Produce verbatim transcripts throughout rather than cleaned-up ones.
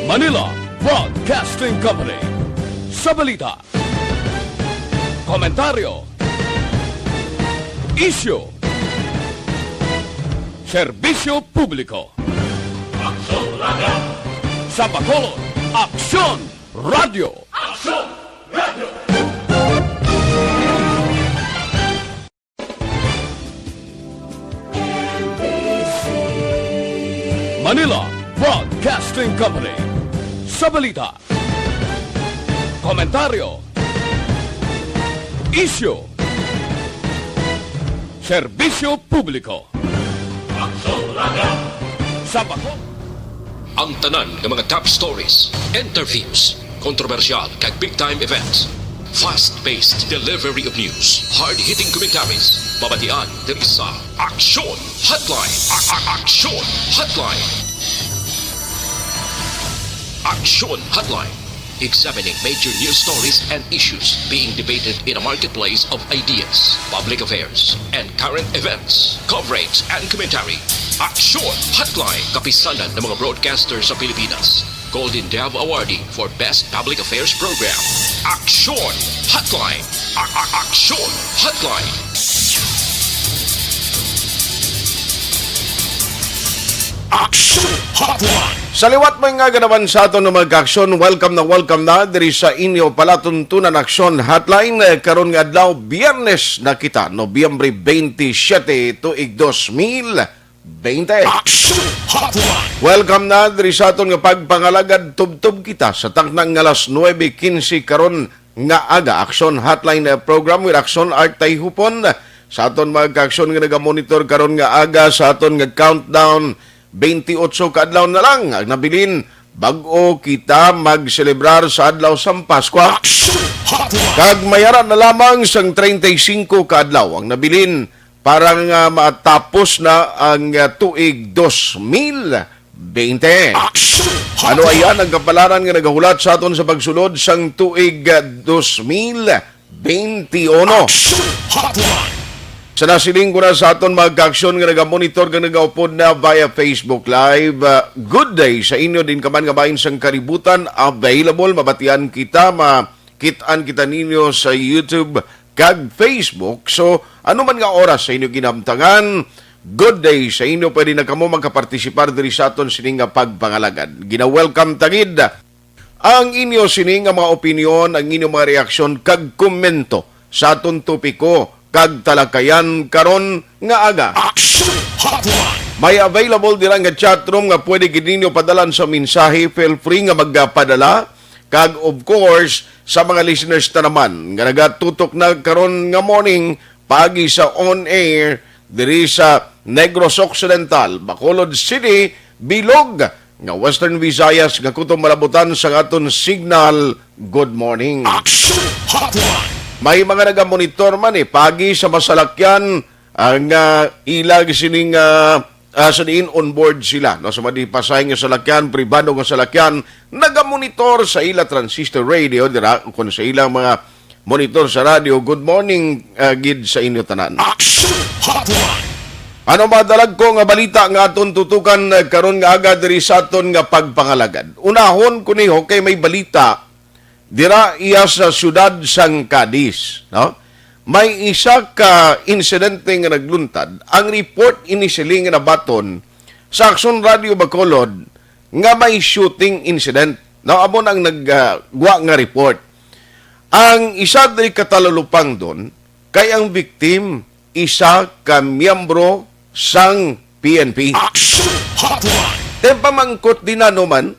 Manila Broadcasting Company. Sa balita, komentaryo, isyu, serbisyo publiko. Sa Bacolod, Aksyon Radio. Manila Broadcasting Company. Sa balita, komentaryo, isyu, serbisyo publiko. Sa Bacolod, ang tanan nga mga top stories, interviews, kontrobersyal kag big time events. Fast-paced delivery of news, hard-hitting commentaries, mabatian diri sa Aksyon Hotline. A- a- Aksyon Hotline. Aksyon Hotline. Examining major news stories and issues being debated in a marketplace of ideas, public affairs, and current events. Coverage and commentary. Aksyon Hotline. Kapisanan ng mga broadcaster sa Pilipinas. Golden Dove Awardee for Best Public Affairs Program. Aksyon Hotline. A- a- Aksyon Hotline. Aksyon Hotline. Sa liwat, mga kanaman sa aton nga mga aksyon, welcome na welcome na diri sa inyo palatuntunan Aksyon Hotline. Eh, karon nga adlaw, Biyernes na kita, Nobyembre twenty-seven, tuig dos mil twenty. Aksyon Hotline. Welcome na diri sa aton nga pagpangalagad. Tubtob kita sa takna nga alas nuebe quince karon nga aga. Aksyon Hotline, eh, program with Aksyon Art Tayhupon. Sa aton mga kaaksyon nga nagamonitor karon nga aga sa aton nga countdown, twenty-eight ka adlaw na lang ang nabilin bag-o kita magselebrar sa adlaw sang Paskwa. Aksyon Hotline. Kag mayara na lamang sang treinta y cinco ka adlaw ang nabilin para nga matapos na ang, ah, tuig dos mil twenty. Aksyon Hotline. Ano ayan ang kapalaran nga nagahulat sa aton sa pagsulod sang tuig, ah, dos mil twenty-uno? Aksyon Hotline. Sa nasiling ko na sa aton mga kaaksyon nga nagamonitor kag nagaupod na via Facebook Live, ah, good day sa inyo din kaman nga bahin sang kaributan. Available, mabatian kita, makit-an kita ninyo sa YouTube kag Facebook. So, ano man nga oras sa inyo ginamtangan, good day sa inyo. Pwede na kamo makapartisipar diri sa aton sini nga pagpangalagad. Gina-welcome ta gid ang inyo sini nga mga opinyon, ang inyo mga reaksyon kag komento sa aton topiko kag talakayan karon nga aga. Action Hotline. May available dira nga chat room nga pwede gid ninyo padalan sa mensahe. Feel free nga magpadala. Kag of course, sa mga listeners ta naman nga nagatutok na karon nga morning, paagi sa on air diri sa Negros Occidental, Bacolod City, bilog nga Western Visayas nga kutob malabutan sang aton signal. Good morning. Action Hotline. May mga nagamonitor man, eh, paagi sa masalakyan ang, ah, ilag sining, ah, ah, sa diin on board sila, no? Sa mga di pasahe nga salakyan, pribado nga salakyan, nagamonitor sa ila transistor radio dira, kung sa ilang mga monitor sa radio. Good morning, ah, gid sa inyo tanan. Action Hotline. Ano madalag ko nga balita nga aton tutukan, ah, karon nga aga diri sa aton nga pagpangalagad? Unahon ko ni, okay, may balita dira iya sa siyudad sang Cadiz, no? May isa ka insidente nga nagluntad. Ang report initially nga nabaton sa Aksyon Radio Bacolod nga may shooting incident. No, amo nang nag, ah, gwa nga report. Ang isa diri ka talulupangdon kay ang victim isa ka miyembro sang P N P. Action Hotline. Then pamangkot din na naman,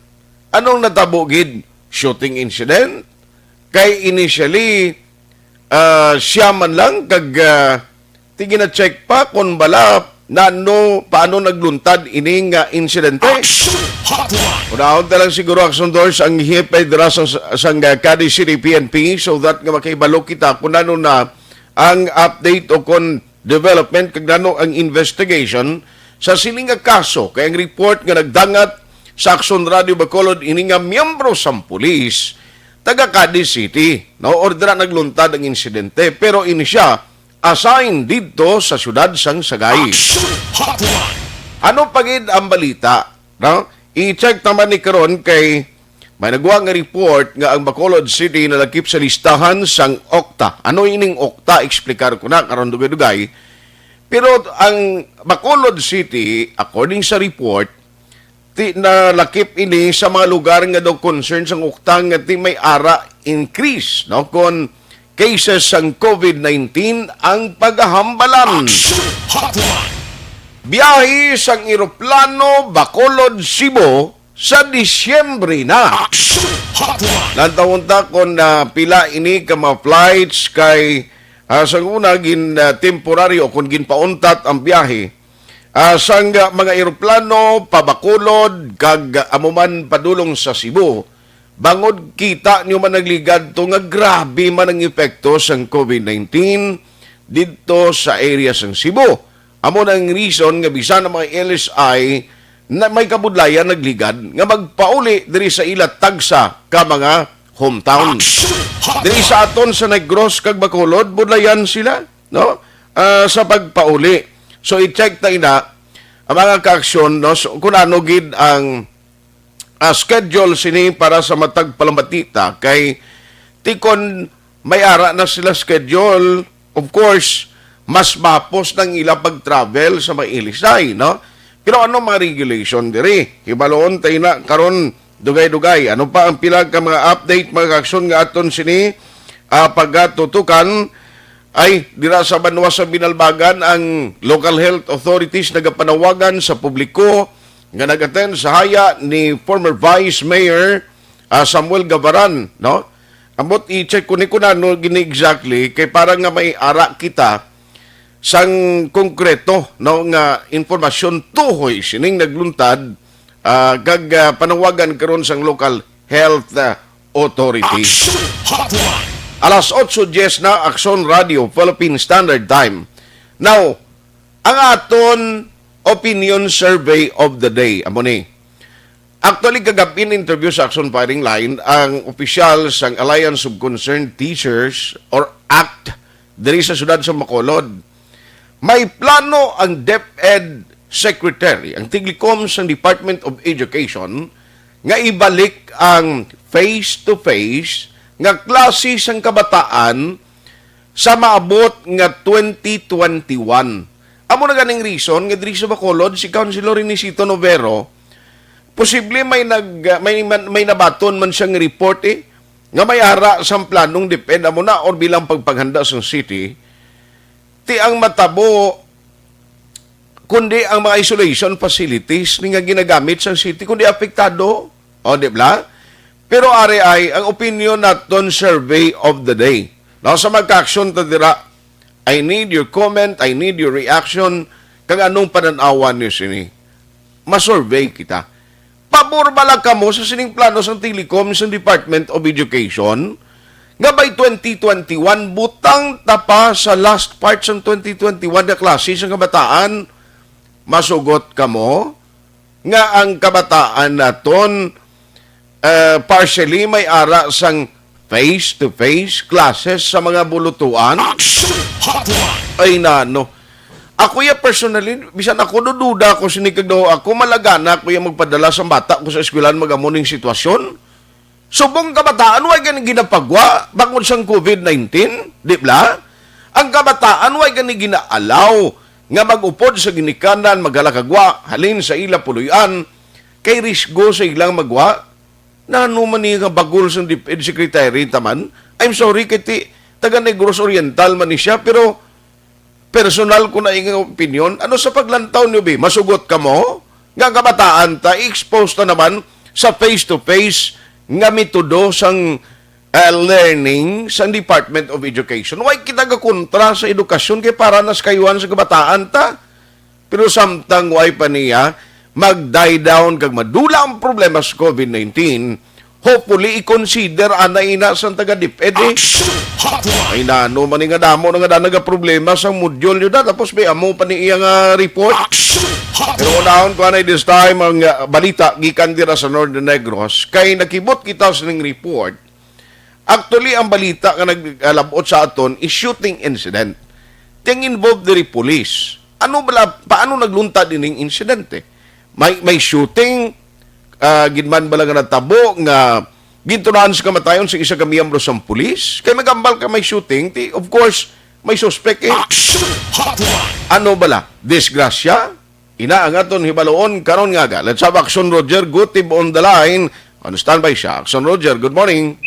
anong natabo gid? Shooting incident? Kay initially, ah, siya man lang kag, ah, ti gina-check pa kung bala nano, paano nagluntad ini nga insidente. Action Hotline. Unahon ta lang siguro, Action Doors, ang hepe dira sa, sa, sa Cadiz City P N P so that nga makahibalo kita kung ano na ang update o kung development kag nano ang investigation sa sini nga kaso, kay ang report nga nagdangat sa Aksyon Radio Bacolod ini nga miyembro sang pulis, taga Cadiz City, no? Or dira nagluntad ang insidente, pero ini siya assign didto sa siyudad sang Sagay. Action Hotline. Ano pa gid ang balita, no? I-check naman ni karon kay may nagwa nga report nga ang Bacolod City nalakip sa listahan sang okta. Ano ining okta? Explicar ko na karon dugay-dugay. Pero ang Bacolod City, according sa report, ti nalakip ini sa mga lugar nga daw concern sang okta nga ti may ara increase, no, kon cases sang COVID nineteen ang pagahambalan. Action Hotline. Biyahe sang eroplano Bacolod, Cebu sa Disyembre na. Action Hotline. Lantawon ta kung, ah, pila ini ka mga flights kay, ah, sang una gin, ah, temporaryo kung ginpauntat ang biyahe, ah, sang, ah, mga eroplano pa Bacolod kag, ah, amo man padulong sa Cebu. Bangod kita nyo man nagligad to nga grabe man ang epekto sang COVID nineteen didto sa area sang Cebu. Amo na ang reason nga bisan ang mga L S I na may kabudlayan nagligad nga magpauli diri sa ila tagsa ka mga hometown. Diri sa aton sa Negros kag Bacolod, budlayan sila, no? Ah, sa pagpauli. So, i-check ta ina ang mga kaaksyon, no? So, kung ano gid ang, ah, schedule sini para sa matag palamatita kay tikon may ara na sila schedule, of course, mas mapos nang ila pag-travel sa may L S I, no? Pero ano mga regulation diri? Hibaloon tayo na karon dugay-dugay. Ano pa ang pila ka mga update, mga kaaksyon nga aton sini, ah, pagatutukan? Ay, dira sa banwa sa Binalbagan, ang local health authorities nagapanawagan sa publiko nga nag-attend sa haya ni former Vice Mayor, ah, Samuel Gabaran, no? Ambot i-check ko ni kung ano gini exactly, kay para nga may ara kita sang konkreto, no, nga impormasyon tuhoy sining nagluntad, ah, kag, ah, panawagan karon sang local health, ah, authority. Action Hotline. Alas otso diyes na, Aksyon Radio, Philippine Standard Time. Now, ang aton opinion survey of the day, amo ni. Actually, kagab-i in-interview sa Action Firing Line ang opisyal sang Alliance of Concerned Teachers or act diri sa siyudad sa Bacolod. May plano ang DepEd Secretary, ang tiglikom sang Department of Education, nga ibalik ang face-to-face nga klase sang kabataan sa maabot nga twenty twenty-one. Amo na ganing reason nga diri sa Bacolod, si Councilor Renisito Novero, posible may nag-, may, may nabaton man siyang report, eh, nga may ara sang planong DepEd amo na or bilang pagpanghanda sa city, ti ang matabo, kundi ang mga isolation facilities ni nga ginagamit sa city, kundi apektado. O, di ba? Pero ari ay ang opinion naton, survey of the day. Now, sa magka-action ta dira, I need your comment, I need your reaction, kag anong panan-awan niyo sini. Masurvey kita. Pabor bala kamo sa sining plano sang Telecom sang Department of Education nga by twenty twenty-one, butang ta pa sa last part sang twenty twenty-one nga klase sang kabataan? Masugot kamo nga ang kabataan naton, eh, partially may ara sang face-to-face classes sa mga bulutuan? Action Hotline. Ay, nano. Ako ya personally, bisan ako dududa ako sini kag daw ako malagana ako ya magpadala sa bata ko sa eskwelahan magamo ning sitwasyon. Subong kabataan, way gani ginapagwa bangod sang COVID nineteen, di bala? Ang kabataan, way gani ginaalaw nga mag-upod sa ginikanan, maghalakagwa halin sa ila puloy-an, kay risgo sa ilang magwa. Nano man ni nga bagol sang DepEd Secretary taman? I'm sorry, kay ti, taga Negros Oriental man ni siya, pero personal ko na ing opinion. Ano sa paglantaw niyo, bi? Masugot kamo? Nga kabataan ta, i-expose ta naman sa face-to-face nga metodo sang, eh, learning sang Department of Education. Why kita gakontra sa edukasyon kay para nas kayuhan sa kabataan ta? Pero samtang way pa niya, mag-die down kag madula ang problema sa COVID nineteen, hopefully, i-consider ana ina sang taga DepEd, eh. Action Hotline. Ay, nano man ni nga damo na nga daan nagaproblema sa module nyo da, tapos may amo pa ni iya nga report. Action Hotline. Pero unahon ko anay this time ang, ah, balita gikan dira sa Northern Negros, kay nakibot kita sa ning report Actually, ang balita nga nag-, ah, labot sa aton is shooting incident. Ting involved diri police. Ano bala, paano nagluntad ining insidente? May, may shooting, ah, gid man bala nga natabo nga gintunahan sa kamatayon sa isa ka miyembro sang pulis? Kay magambal ka may shooting, ti, of course, may suspect eh. Action Hotline! Ano bala? Disgrasya? Ina ang aton hibaluon karon nga aga. Let's have Action Roger Gutib on the line. On standby siya. Action Roger, good morning.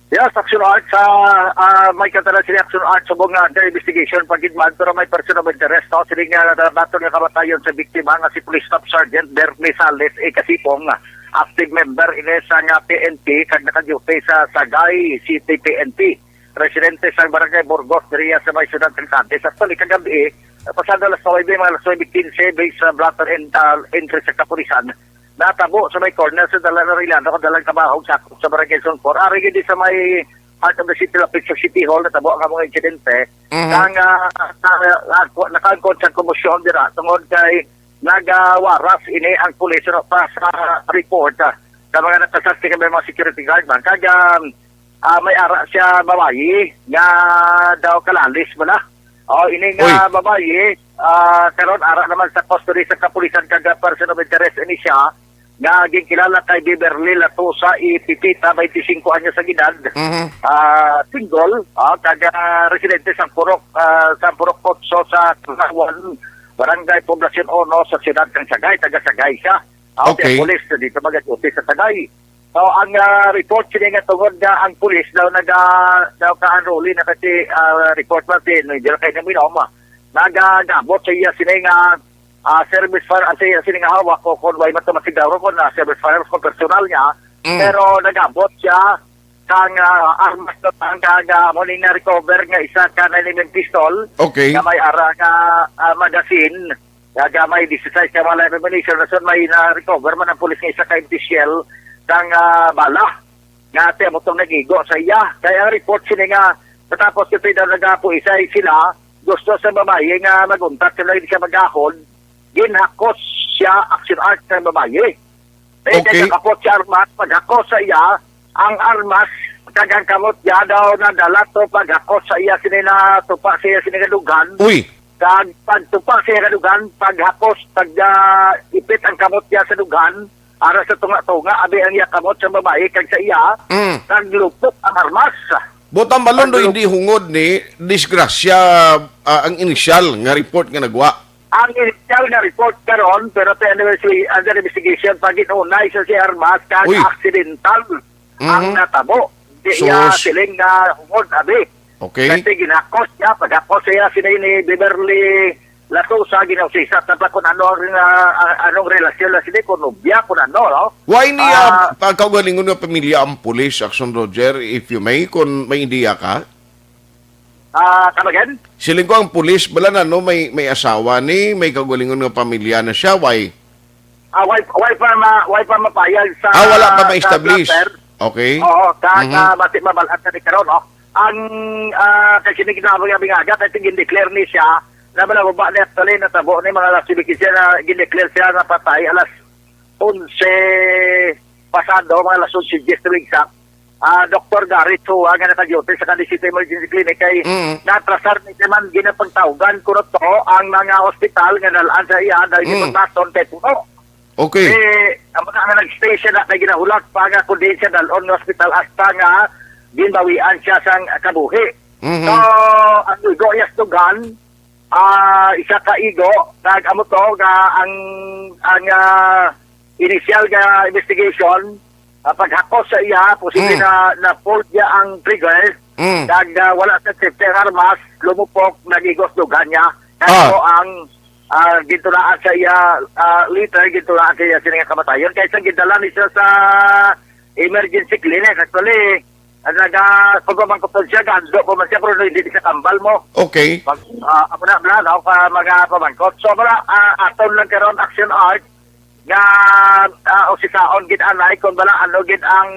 Yes, Action Art sa, ah, may katanan sini Action Art subong nga under investigation pa gid man, pero may person of interest, no? Sini nga natabaton nga kamatayon sa biktima nga si Police Staff Sergeant Bernie Sales A. Kasipong, active member ini sa nga P N P kag naka-duty sa Sagay City P N P. Residente sa Barangay Burgos diriya sa may siyudad sang Cadiz. Actually, kagabi, pasado alas nuebe, mga alas nuebe quince, based sa blotter and, ah, entry sa kapulisan, natabo sa may corner sa Dalan Arellano kag Dalan Cabahog, sakop sa Barangay Zone four. Ari gid sa may heart of the city, lapit sa City Hall, natabo ang mga insidente. Mhm. Ang, ah, ah, ah, nakaangkon sa komosyon dira tungod kay nagawaras ini ang pulis, ano, pa sa report, ah, sa mga nakasaksi kay may mga security guard man. Kag, um, ah, may ara siya babayi nga daw kalalis mo na. Oh, ini nga Uy. babayi, ah, karon ara naman sa custody sa kapulisan kag, ah, person of interest ini siya nga ginkilala kay Beverly Latosa E. Pipita, twenty-five anyos ang edad. Mhm. Ah, single, ah, taga residente sa Purok, ah, sa Purok Otso sa Tunawan, Barangay Poblacion Uno sa siyudad kang Sagay, taga Sagay siya. Ah, Okay. Pulis dito mag-duty sa Sagay. So, ang, ah, report sini nga tungod nga ang pulis daw naga-, daw ka-unruly na kasi, ah, report man si Nigel kay Naminom, ah, nagagabot sa iya sini nga, ah, service fire, ah, sa iya sini nga hawak o kung way man to masiguro kung, ah, service fire kung personal niya, Mm. pero nagabot siya kang, ah, armas na ang, ah, nga mo ni na-recover nga isa ka nine mm pistol Okay. nga may ara nga, ah, magazine. Kag may disisais ka mga live ammunition, rason may na-recover man ang pulis nga isa ka empty shell kang, ah, bala nga ate mo tong nagigo sa iya. Kaya ang report sini nga matapos ito daw nagapo isay sila, gusto sa babayi nga maguntat sila hindi siya magahon, ginhakos siya action art ng babayi. Kaya Okay. Kaya nakapot siya armas, paghakos sa iya, ang armas, kag ang kamot niya daw nadala to, paghakos sa iya, sini na tupa sa iya, sini nga dughan. Uy! Kag pagtupa sa iya nga dughan, paghakos, pag, ah, ipit ang kamot niya sa dughan, ara sa tunga-tunga, abi ang iya kamot sa babayi, kag sa iya, Mm. naglupok ang armas. Butang balon do Paglup- hindi hungod ni disgrasya, ah, ang inisyal nga report nga nagwa. Ang initial nga report karon, pero to anniversary under investigation, pag inunay sa si Armas, kag Uy. accidental ang Mhm. natabo. Di iya Sus. siling nga hungod, abi. Okay. Kasi ginakos niya, pagkakos siya sila ni Beverly Latosa, ginausisa ta pa kung ano ang, ah, ah, anong relasyon na sila, kung nobya, kung ano, no? Why niya Ah. pagkaugalingon nga pamilya ang pulis, Action Roger, if you may, kung may ideya ka? Ah, come again? Siling ko ang pulis, bala na, no, may, may asawa ni, may kaugalingon nga pamilya na siya, why? Ah, why, why pa ma-, why pa mapayag sa, Ah, wala pa sa ma-establish. Blatter? Okay. Oo, ka, Mhm. ka, bati mabalat ka ni karon, no? Ang, ah, kay sini ginawa nga bingaga, kay gindeclare ni siya, na malababa ni actually, natabo ni mga last week siya na gindeclare siya na patay alas onse pasado, mga alas onse diyes to be exact. Ah, Doktor Garrett Chua nga naka-duty sa Cadiz City Emergency Clinic kay Mm. natrasar ni siya man ginapagtawgan kuno to ang mga hospital nga dalaan sa iya dahil Mm. gipagmaton kay puno. Okay. Eh, amo na nga nag-stay siya na kay ginahulak pa nga kundi siya dalon nga hospital hasta nga ginbawian siya sang kabuhi. Mhm. So, ang igo iya sa dughan, ah, isa ka igo, nag-amo to nga ang, ang, ah, initial nga investigation, ah, paghakos sa iya, posible Mm. na na-pull niya ang trigger, Mm. kag, ah, wala sa safety ang armas, lumupok, nag-igo sa dughan niya. Kaya Ah. po ang, ah, gintulaan sa iya, ah, later, gintulaan sa iya sini nga kamatayon. Kaya sa gidala ni siya sa emergency clinic, actually, ang naga-, kung pamangkot siya, gando pa man siya, pero hindi siya kambal mo. Okay. Pag, ah, ako na, bla, no, pa, mga pamangkot. So, wala, ah, aton lang karon action art nga, ah, usisaon gid anay kung wala ano gid ang,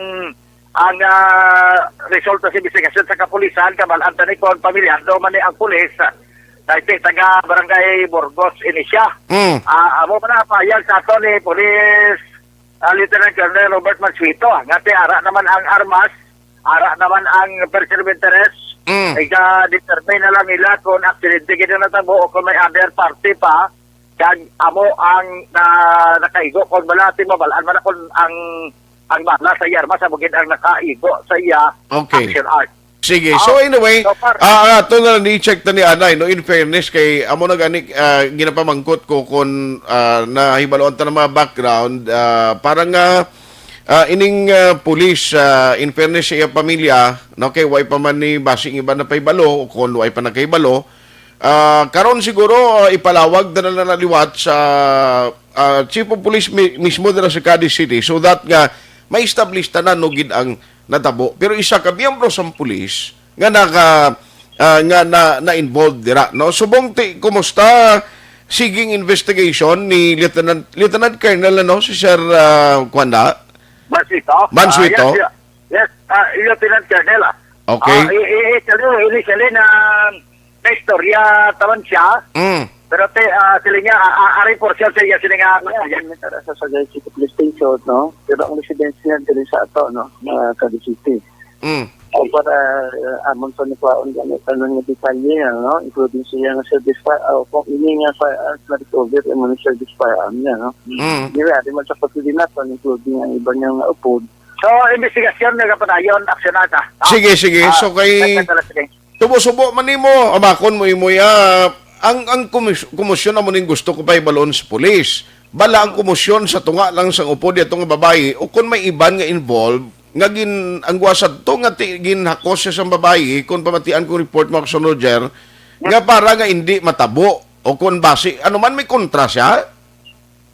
ang, ah, resulta sa investigasyon sa kapulisan, kabalaan ta ni kung pamilyado man ni ang pulis, ah, dahil taga Barangay Burgos ini siya. Mm. Ah, amo pa na payag sa aton ni Police, ah, Lieutenant Colonel Robert Mansueto, nga ti ara naman ang armas, Ara naman ang person of interest. Mm. Iga-determine na lang nila kung aksidente gid ang natabo o kung may other party pa. Kag amo ang na, nakaigo. Kung wala, ti mabalaan man na kung ang, ang bala sa iya armas, amo gid ang nakaigo sa iya. Okay. Action art. Sige. Ah, so anyway, so far, ah, ah, ato na lang i-check ta ni anay, no, in fairness kay amo na gani, ah, ginapamangkot ko kung, ah, nahibaluan ta ng mga background, ah, para nga, ah, ining, ah, police, ah, in fairness sa iya pamilya, no, kay way pa man ni basi ang iba na pahibalo o kung way pa nakahibalo, ah, karon siguro, ah, ipalawag na lang na liwat sa, ah, Chief of Police mi-, mismo dira sa Cadiz City so that nga ma-establish tanan no gid ang natabo. Pero isa ka miyembro sang pulis nga naka, ah, nga na, na-involved dira, no? Subong ti, kumusta siging investigation ni Lieutenant, Lieutenant Colonel, ano, si Sir, ah, kuwan na? Mansueto? Mansueto? Ah, yes, yes. Yes, ah, Lieutenant Colonel, ah. Okay. Ah, i-, i-, initially, initially na, na istorya taman siya. Mm. Pero te, ah, sila niya, ah, ah, ari portion sa iya, sila nga, ah, yan, may tara sa Sagay City Police Station, no? Pero ang residence niya diri sa ato, no? Mga Cadiz City. Mm. O para, ah, amon pa ni kwaon gani, tanang nga detalye, no? Including siya nga service pa, o kung ini nga firearms na recover, imo ni service firearm niya, no? Mm. Dili, adi man sa pagpili nato, including ang iba niya nga upod. So, investigasyon nga padayon, aksyonan ta. Ah, Sige, sige. ah, So, kay nagkadala, sige. Subo-subo man nimo, amakon mo imo ya. Ang, ang kumis-, kumusyon amo ning gusto ko pa ibalon sa pulis. Bala ang kumusyon sa tunga lang sang upod niya nga babayi o kung may iban nga involved, nga gin-, ang guwasad to nga ti-, ginhakos siya sang babayi, kung pamatian kong report mo, Action Roger, nga para nga hindi matabo o kung basi, ano man may kontra siya?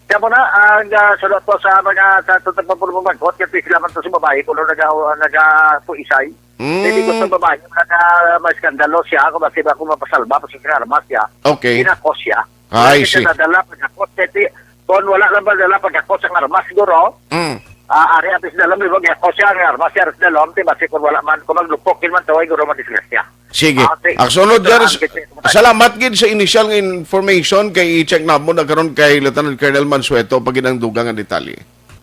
Kamo na, ang, ah, sulat po sa mga, sa tutang pamulong mangkot, kaya sila man to sa babayi, kung ano naga-, nagapuisay. Mm. Hindi gusto babayi, naga, may skandalo siya, kung basi ba kung mapasalba, pa sa armas siya. Okay. Ginakos siya. I Wala see. Siya nadala, pagkakos, kaya ti-, kung wala lang ba dala, pagkakos ang armas, siguro, Mm. ah, ari, at least dala, may pagkakos siya, ang armas siya, aras dala, di ba, si kung wala man, kung maglupok, yun man to, ay, guro, madisgrasya. Sige. Ah, okay. Ang sunod, Ito, Jar, ang gitna. Salamat gid sa initial nga information kay i-check namon na karon kay Lieutenant Colonel Mansueto pag ginang dugang ang detalye.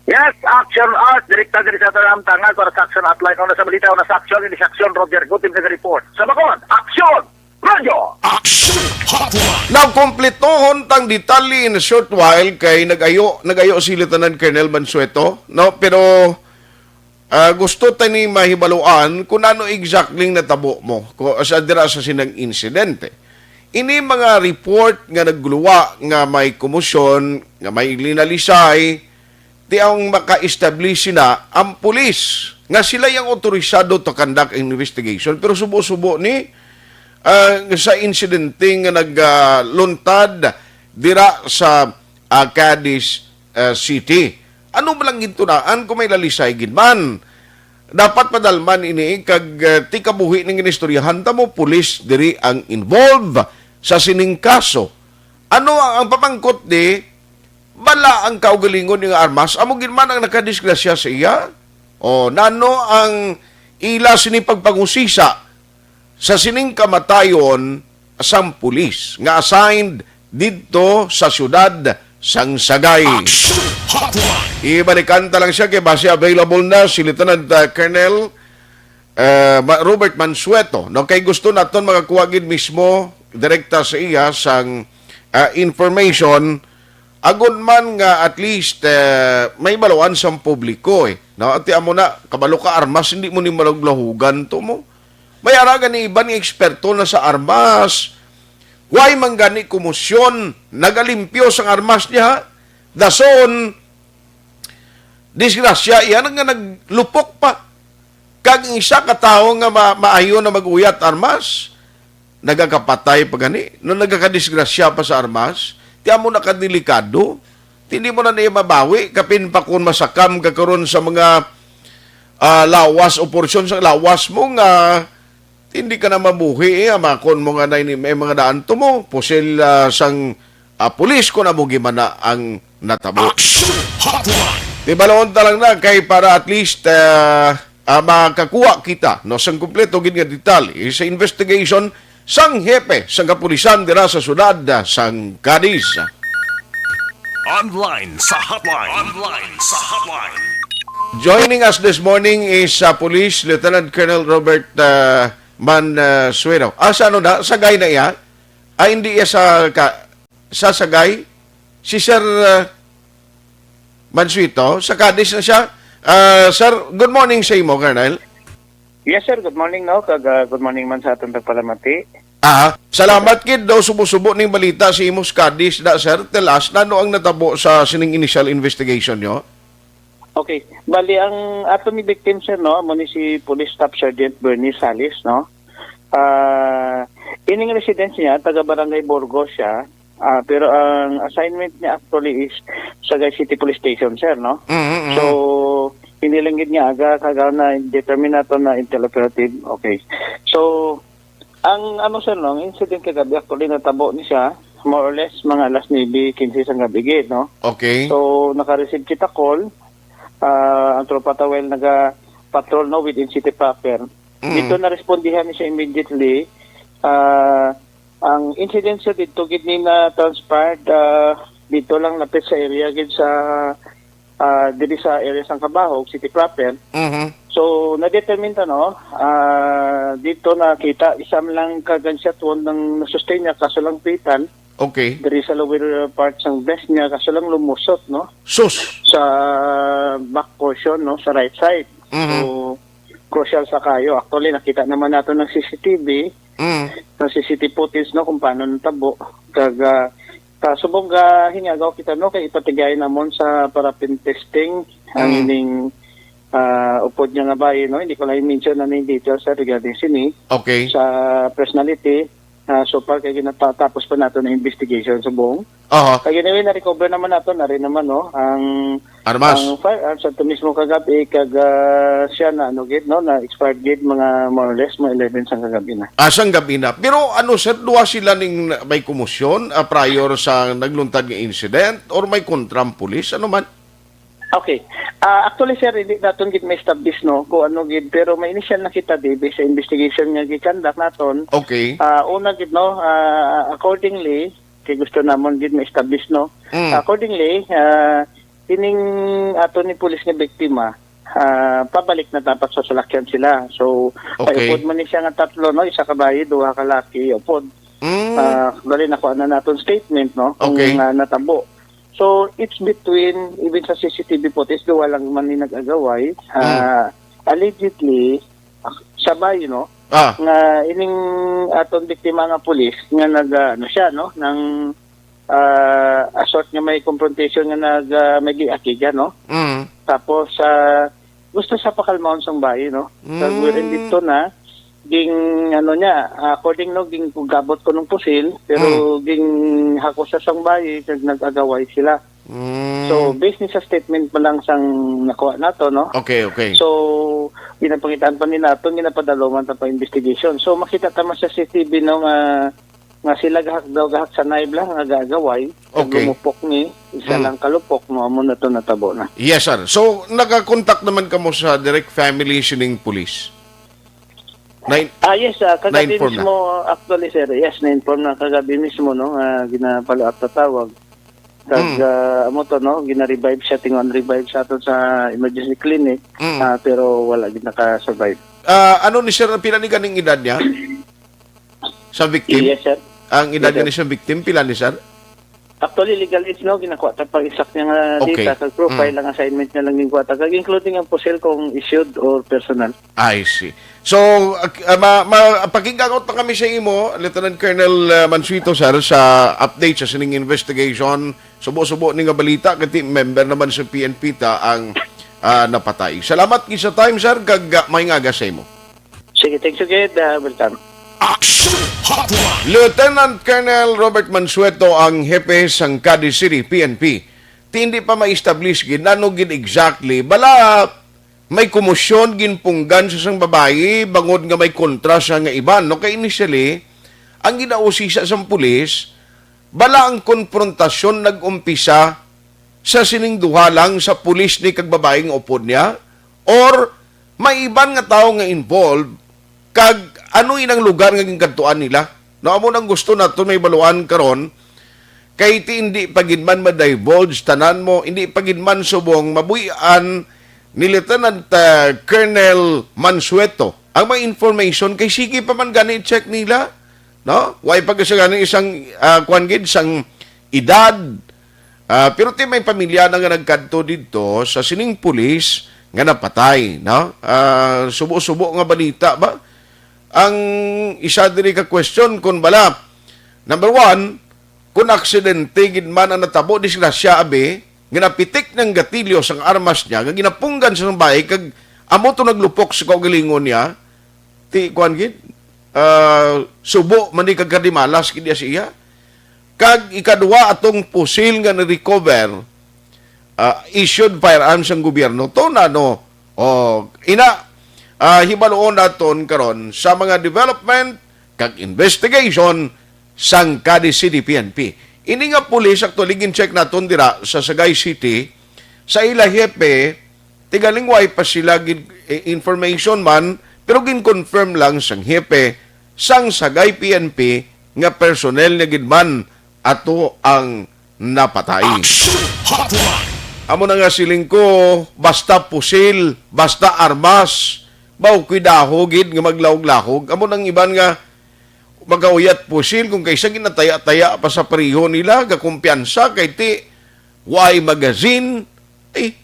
Yes, Action Art, direkta diri sa Talamtangan para sa Action Hotline. Una sa balita, una sa aksyon, ini sa aksyon, Roger Gutim nag-report. Sa Bacon, Action! Radyo! Action Hotline! Now, kumpletohon tang detalye in a short while kay nag-ayo, nag-ayo si Lieutenant Colonel Mansueto, no? Pero Ah, gusto ta ni mahibaluan kung ano exactly ang natabo mo ko, sa dira sa sinang insidente. Ini mga report nga nagluwa nga may komosyon, nga may linalisay, ti ang maka-establish sina ang pulis nga sila ang otorisado to conduct an investigation. Pero subo-subo ni, ah, sa insidente nga nagluntad dira sa, ah, Cadiz, ah, City. Ano ba lang gintunaan kung may lalisay gid man? Dapat padalman ini kag, ah, ti kabuhi ning ginistoryahan ta mo, pulis diri ang involved sa sining kaso. Ano ang, ang pamangkot di, bala ang kaugalingon nga armas, amo gid man ang nakadisgrasya sa iya? O, nano ang ila sini pagpangusisa sa sining kamatayon sang pulis nga assigned didto sa siyudad sang Sagay. Action Hotline! Ibalikan ta lang siya kay basi available na si Lieutenant, uh, Colonel, uh, Ma-, Robert Mansueto, no? Kay gusto naton makakuha gid mismo direkta sa iya sang, uh, information, agon man nga at least, uh, may baluan sang publiko, eh, no? Ati amo na, kabalo ka, armas, hindi mo ni malaglahugan to mo. May ara gani iban nga eksperto na sa armas. Why man gani komosyon? Nagalimpyo sang armas niya. Dason, disgrasya iya nga naglupok pa. Kag ang isa ka tawo nga ma-, maayo na mag-uyat armas, nagakapatay pa gani, no, nagakadisgrasya pa sa armas, ti amo na kadelikado. Hindi mo na niya mabawi, kapin pa kung masakam ka karon sa mga, ah, lawas o porsyon sa lawas mo nga hindi ka na mabuhi, eh, amakon mo nga na ini, may mga daan to mo, pusil, ah, sang, ah, pulis kung amo gimana ang natabo. Action Hotline! Di balon ta lang na kay para at least, ah, ah, makakuha kita, no, sang kumpleto gid nga detalye sa investigation sang hepe sang kapulisan dira sa siyudad, ah, sang Cadiz. Online sa hotline. Online sa hotline. Joining us this morning is uh, Police Lieutenant Colonel Robert uh, Man uh, Suero. Ah, sa ano na? Sagay na iya? Ah, hindi iya sa, ka, sa Sagay? Si Sir uh, Mansueto? Sa Cadiz na siya? Ah, sir, good morning sa imo, Colonel. Yes, sir. Good morning, no? Kag, ah, good morning man sa atong tagpalamati. Ah, salamat gid daw subo-subo ning balita si imo sa Cadiz na, sir. Tell us, nano ang natabo sa sining initial investigation nyo? Okay. Bali, ang ato ni victim, sir, no, amo ni si Police Staff Sergeant Bernie Salis, no? Ah, ining residence niya, taga Barangay Burgos siya. Ah, pero ang assignment niya actually is Sagay City Police Station, sir, no? Mhm, mhm. So, hindi lang gid niya aga kagaw na determine nato na intel operative. Okay. So, ang ano, sir, no, ang incident kagabi actually natabo ni siya more or less mga alas nuebe quince sang gabi gid, no? Okay. So, naka-receive kita call. Ah, ang tropa tawel naga-patrol, no, within city proper. Mm. Dito na-respondihan ni siya immediately. Ah, ang incident, sir, dito gid ni na-transpired, ah, dito lang lapit sa area gid sa, ah, diri sa area sang Cabahog City proper. Mhm. So, na-determine ta, no? Ah, dito nakita isa man lang ka gunshot wound ang na-sustain niya, kaso lang fatal. Okay. Diri sa lower part sang vest niya, kaso lang lumusot, no? Sus! Sa back portion, no? Sa right side. Mhm. So, crucial sa kayo. Actually, nakita naman nato ng C C T V, Mm. ng C C T V footage, no? Kung paano natabo. Kag, ah, kasubong ga hingagaw kita, no? Kay ipatigay namon sa paraffin testing ang Mm. ining, ah, upod niya nga bayi, no? Hindi ko lang i-mention na ning details sa regarding sini. Okay. Sa personality, ah, so far kay ginatatapos pa nato na investigation subong. Aha. Kag anyway, na-recover naman nato na rin naman, no, ang, Armas. ang firearms ato mismo kagabi, kag, ah, siya na, ano, gid, no, na expired gid mga more or less, mga eleven sang kagabi na. Ah, sang gabi na. Pero ano, sir, duha sila ning may kumusyon, ah, prior sa nagluntad nga incident or may kontra ang pulis? Ano man? Okay. Ah, actually, sir, hindi naton gid ma-establish, no, kung ano gid, pero may initial na kita, di, based sa investigation nga gi-conduct naton. Okay. Ah, una gid, no, ah, accordingly, kay gusto namon gid ma-establish, no. Mm. Accordingly, ah, kining ato ni pulis nga biktima, ah, pabalik na dapat sa salakyan sila. So, Okay. Upod man ni siya nga tatlo, no, isa ka bayi, duha ka laki, upod. Mm. Ah, dali, nakuha na naton statement, no, kung, Okay. ah, natabo. So, it's between, even sa C C T V footage, duha lang man ni nag-agaway. Ah, Mm. Allegedly, ah, sa bayi, no, Ah. nga ining aton biktima nga pulis nga nag, ah, ano siya, no, nang, ah, assault nga may confrontation nga nag, ah, may giakigan, no? Mm. Tapos, ah, gusto sa pakalmaon sang bayi, no? Sa Mm. wherein dito na, ging, ano niya, ah, according, no, ging gabot ko ng pusil, pero Mm. ging hako sa sang bayi, kag nag-agaway sila. Mm. So, based ni sa statement pa lang sang nakuha nato, no? Okay, okay. So, ginapangitaan pa ni nato, ginapadaluman ta pa investigation. So, makita ta man sa C C T V, no, nga, nga sila gahak daw, gahak sa naib lang, nga gagaway. Okay. Lumupok ni, isa Mm. lang kalupok, no, amo na to natabo na. Yes, sir. So, nakakontak naman kamo sa direct family sining pulis? Nine-, Ah, yes, ah, kagabi na-inform na? mismo, actually, sir. Yes, na-inform na kagabi mismo, no, nga gina-follow up sa tawag. Kag, Mm. ah, amo to, no, gina-revive siya, tingon revive sa ato sa emergency clinic, Mm. ah, pero wala gid naka-survive. Ah, ano ni sir, pila ni ganing edad niya? Sa victim? Yes, sir. Ang edad Yes, niya sir. ni sa victim, pila ni sir? Actually, legal age, no, ginakuha ta pang exact niya nga Okay. data, kag profile, Mm. ang assignment niya lang ginakuha ta, kag including ang pusil kung issued or personal. I see. So, ak-, ah, ma-, ma-, pakig-angot na kami sa imo, Lieutenant Colonel, ah, Mansueto, sir, sa update sa sining investigation. Subo-subo ni nga balita, kay member naman sa P N P ta ang, ah, napatay. Salamat gid sa time, sir, kag, ah, maayong aga sa imo. Sige, thank you, Ged. Ah, welcome. Action Hotline. Lieutenant Colonel Robert Mansueto ang hepe sang Cadiz City P N P. Ti hindi pa ma-establish gid nano gid exactly. Bala may komosyon, ginpunggan sa sang babayi bangod nga may kontra siya nga iban, no? Kay initially, ang ginausisa sang pulis, bala ang konfrontasyon nag-umpisa sa sining duha lang, sa pulis ni kag babayi nga upod niya, or may iban nga tawo nga involved, kag ano inang lugar nga ginkadtuan nila? No, amo nang gusto naton mahibaluan karon, kay ti hindi pa gid man ma-divulge tanan mo, hindi pa gid man subong mabuy-an ni Lieutenant, ah, Colonel Mansueto ang mga information, kay sige pa man gani check nila, no? Way pa kasi gani isang, ah, kwan gid, sang edad. Ah, pero ti may pamilya na nga nagkadto didto sa sining pulis nga napatay, no? Ah, subo-subo nga balita ba? Ang isa diri ka question, kun bala, number one, kun aksidente gid man ang natabo, disgrasya, abi, nga napitik ng gatilyo sang armas niya, nga ginapunggan sa bahay, kag amo to naglupok sa kaugalingon niya, ti, kuwan gid, ah, subo man di kag kadimalas gid niya siya. Kag ikadua, atong pusil nga na-recover, ah, issued firearms ang gobyerno. To na, no? O, ina, ah, hibaluon naton karon sa mga development kag investigation sang Cadiz City P N P. Ini nga pulis, actually, gin-check naton dira sa Sagay City, sa ila hepe, tigaling way pa sila gid, eh, information man, pero gin-confirm lang sang hepe sang Sagay P N P nga personnel na gid man ato ang napatay. Action Hotline. Amo na nga siling ko, basta pusil, basta armas, baw, kuidaho gid nga maglahog-lahog. Amo nang iban nga magauyat pusil, kung kaysa ginataya-taya pa sa pareho nila, gakumpiyansa kay ti, way magazine, ay,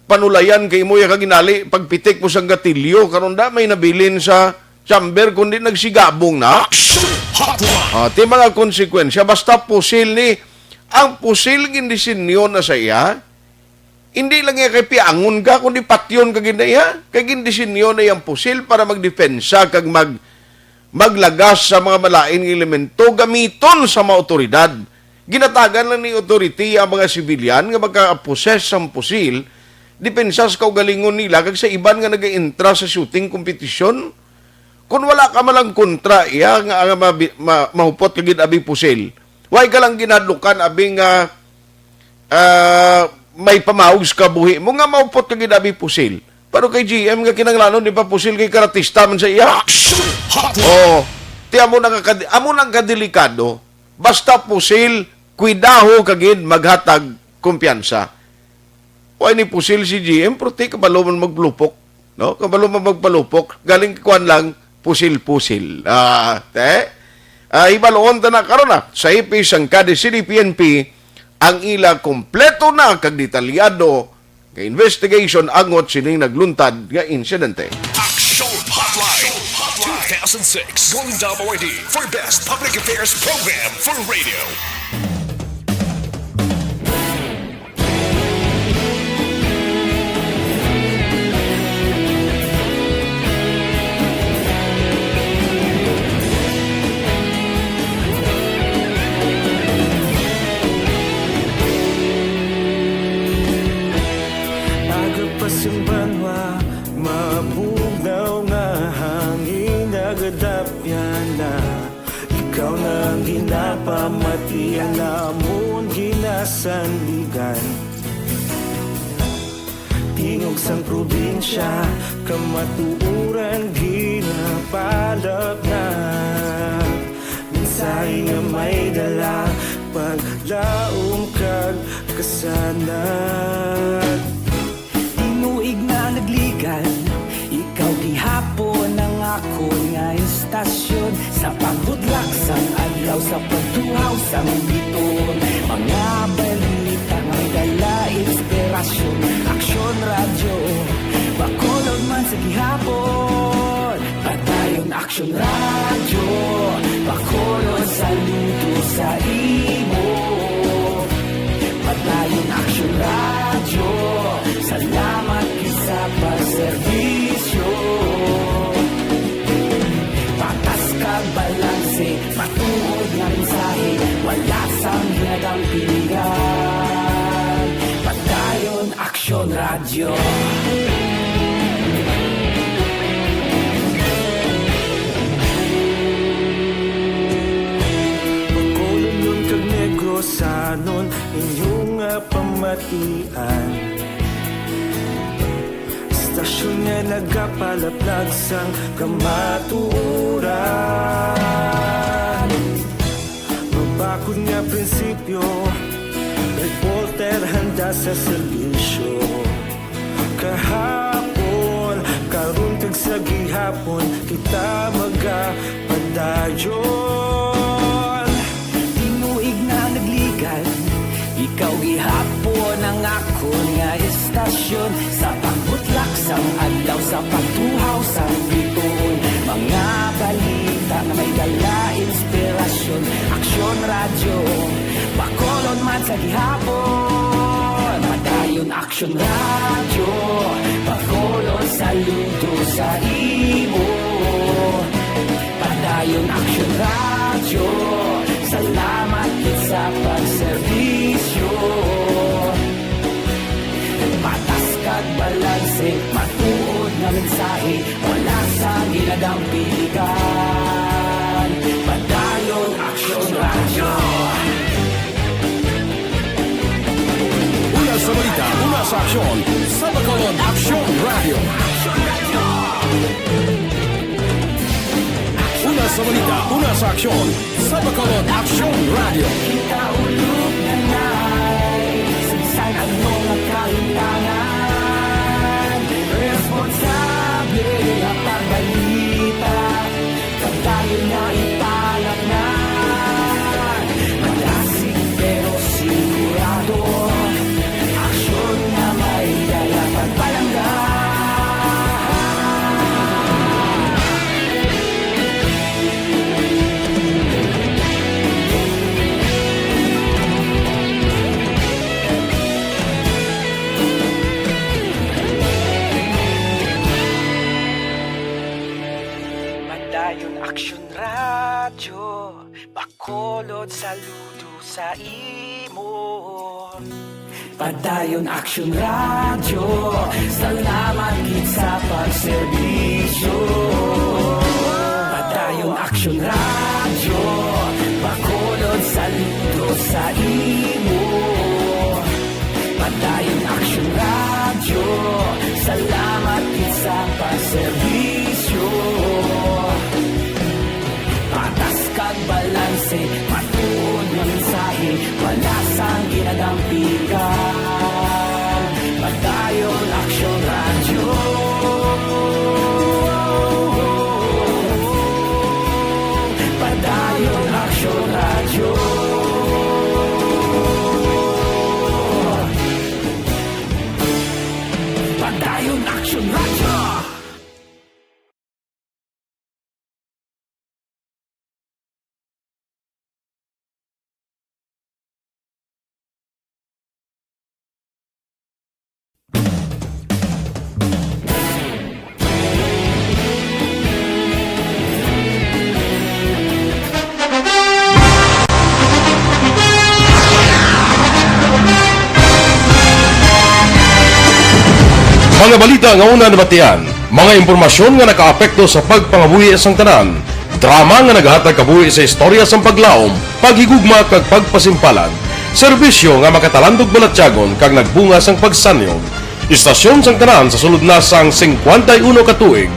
panulayan kay imo ya kaginali, pagpitik mo sang gatilyo, karon da may nabilin sa chamber, kundi nagsigabong na. Action Hotline. Ah, ti mga konsekwensya, basta pusil ni, ang pusil gindisenyo na sa iya, hindi lang iya kay piangon ka, kundi patyon ka gid na iya. Kay gindisenyo na iyang pusil para magdepensa kag mag-, maglagas sa mga malain nga elemento gamiton sa mga awtoridad. Ginatagan lang ni authority ang mga sibilyan nga magka-possess sang pusil, depensa sa kaugalingon nila kag sa iban nga nag-intra sa shooting competition. Kung wala ka man lang kontra iya nga, nga mabi-, ma-, mahupot ka gid abi pusil, way ka lang ginhadlukan abi nga, ah, may pamawog sa kabuhi mo nga mahupot ka gid abi pusil. Pero kay G M nga kinahanglanon di pa pusil kay karatista man sa iya. Action Hotline. Oh, ti amo na nga kad-, amo nang kadelikado. Basta pusil, kuidaho ka gid maghatag kumpiyansa. Wa ni pusil si G M, pero ti kabalo man magpalupok, no? Kabalo man magpalupok, galing kuan lang, pusil-pusil. Ah, te? Ah, hibaluon ta na karon na sa hepe sang Cadiz City P N P ang ila kompleto na kag detalyado nga investigation angot sining nagluntad nga insidente. Action Hotline, two thousand six Golden Dome Awardee for Best Public Affairs Program for Radio. Aga pa sing banwa, mabugnaw nga hangin nagadapyan na. Ikaw na ang ginapamatian, amon ginasandigan. Tingog sang probinsya, kamatuoran ginapalapnat. Mensahe nga may dala, paglaom kag kasanag. Tinuig na nagligan, ikaw gihapon ang akon nga istasyon. Sa pagbudlak sang adlaw, sa pagtuhaw sang biton, mga balita nga may dala inspirasyon. Aksyon Radyo, Bacolod man sa gihapon. Padayon Aksyon Radyo, Bacolod, saludo sa imo. Padayon Aksyon Radyo, salamat gid sa pagserbisyo. Patas kag balanse, matuod nga mensahe, wala sang ginadampingan. Padayon Aksyon Radyo. Bacolodnon kag Negrosanon, inyo nga pamatian. Istasyon nga nagapalaplag sang kamatuoran. Mabakod nga prinsipyo, reporter handa sa serbisyo. Kahapon, karon kag sa gihapon, kita magapadayon. Tinuig na nagligad, ikaw gihapon ang akon nga istasyon. Sa pagbutlak sang adlaw, sa pagtuhaw sang bituon, mga balita nga may dala inspirasyon. Aksyon Radyo, Bacolod man sa gihapon. Padayon Aksyon Radyo, Bacolod, saludo sa imo. Padayon Aksyon Radyo, salamat gid sa pagserbisyo. Patas kag balanse, matuod nga mensahe, wala sang ginadampigan. Padayon Aksyon Radyo. Una sa balita, una sa aksyon, sa Bacolod Aksyon Radyo. Una sa balita, una sa aksyon, sa Bacolod Aksyon Radyo. Kita ulog na nay, sa bisan ano nga kahimtangan, responsable nga pagbalita. Padayon nga ipalatngan, madasig pero sigurado. Aksyon nga may dala pagpalangga. Padayon Aksyon Radyo, Bacolod, saludo sa imo. Padayon Aksyon Radyo, salamat gid sa pagserbisyo. Padayon Aksyon Radyo, Bacolod, saludo sa imo. Padayon Aksyon Radyo, salamat gid sa pagserbisyo. Patas kag balanse, matuod nga mensahe, wala sang ginadampigan. Padayon Aksyon Radyo. Padayon Aksyon Radyo. Padayon Aksyon Radyo. Mga balita nga una nabatian, mga impormasyon nga nakaapekto sa pagpangabuhi sang tanan, drama nga nagahatag kabuhi sa istorya sang paglaom, paghigugma kag pagpasimpalan, serbisyo nga makatalandog balatyagon kag nagbunga sang pagsanyog. Istasyon sang tanan sa sulod na sang singkwenta y uno ka tuig.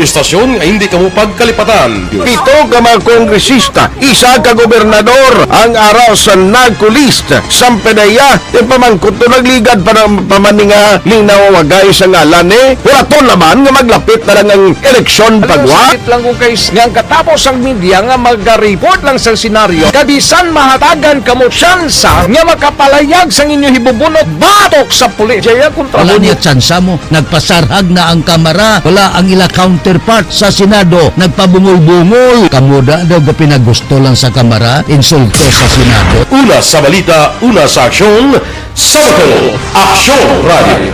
Istasyon nga hindi kamo pagkalipatan. Pito ka mga kongresista, isa ka gobernador, ang ara sa NAGCOLEST, sang PDEA, yung pamangkot to nagligad pa ng pamaninga ning nawawagay sa ngalan ni Horaton Laban nga maglapit na lang ang eleksyon pagwa. Sakit lang ko kay s-, nga ang katapos ang media nga magareport lang sa senaryo, kabisan mahatagan kamo tsansa nga makapalayag sang inyo hibubunot batok sa pulis. Jaya kontra Wala mo niya tsansa mo. Nagpasarhag na ang Kamara. Wala ang ila counterpart sa Senado. Nagpabungol-bungol. Kamo da daw gapinagusto lang sa Kamara, insulto sa Senado. Una sa balita, una sa aksyon, sa Bacolod Aksyon Radio.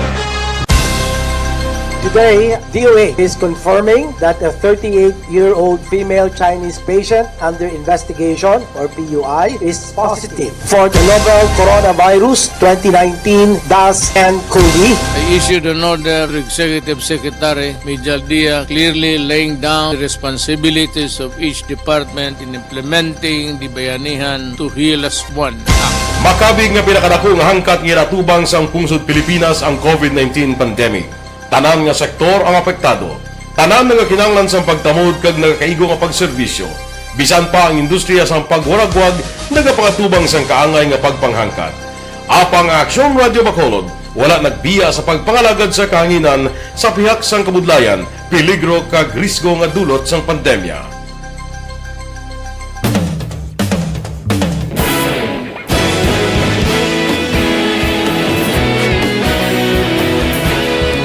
Today, D O A is confirming that a thirty-eight-year-old female Chinese patient under investigation, or P U I, is positive for the novel coronavirus twenty nineteen dash N cov. I issued an order to Executive Secretary Mijal Dia, clearly laying down the responsibilities of each department in implementing the Bayanihan to Heal As One Act. Makabig nga pinakadako nga hangkat nga ginatubang sang pungsod Pilipinas ang covid nineteen pandemic. Tanan nga sektor ang apektado. Tanan nagakinahanglan sang pagtamod kag nagakaigo nga pagserbisyo. Bisan pa ang industriya sang pagwaragwag nagapangatubang sang kaangay nga pagpanghangkat. Apang ang Aksyon Radio Bacolod Wala nagbiya sa pagpangalagad sa kahanginan sa pihak sang kabudlayan, peligro kag risgo nga dulot sang pandemya.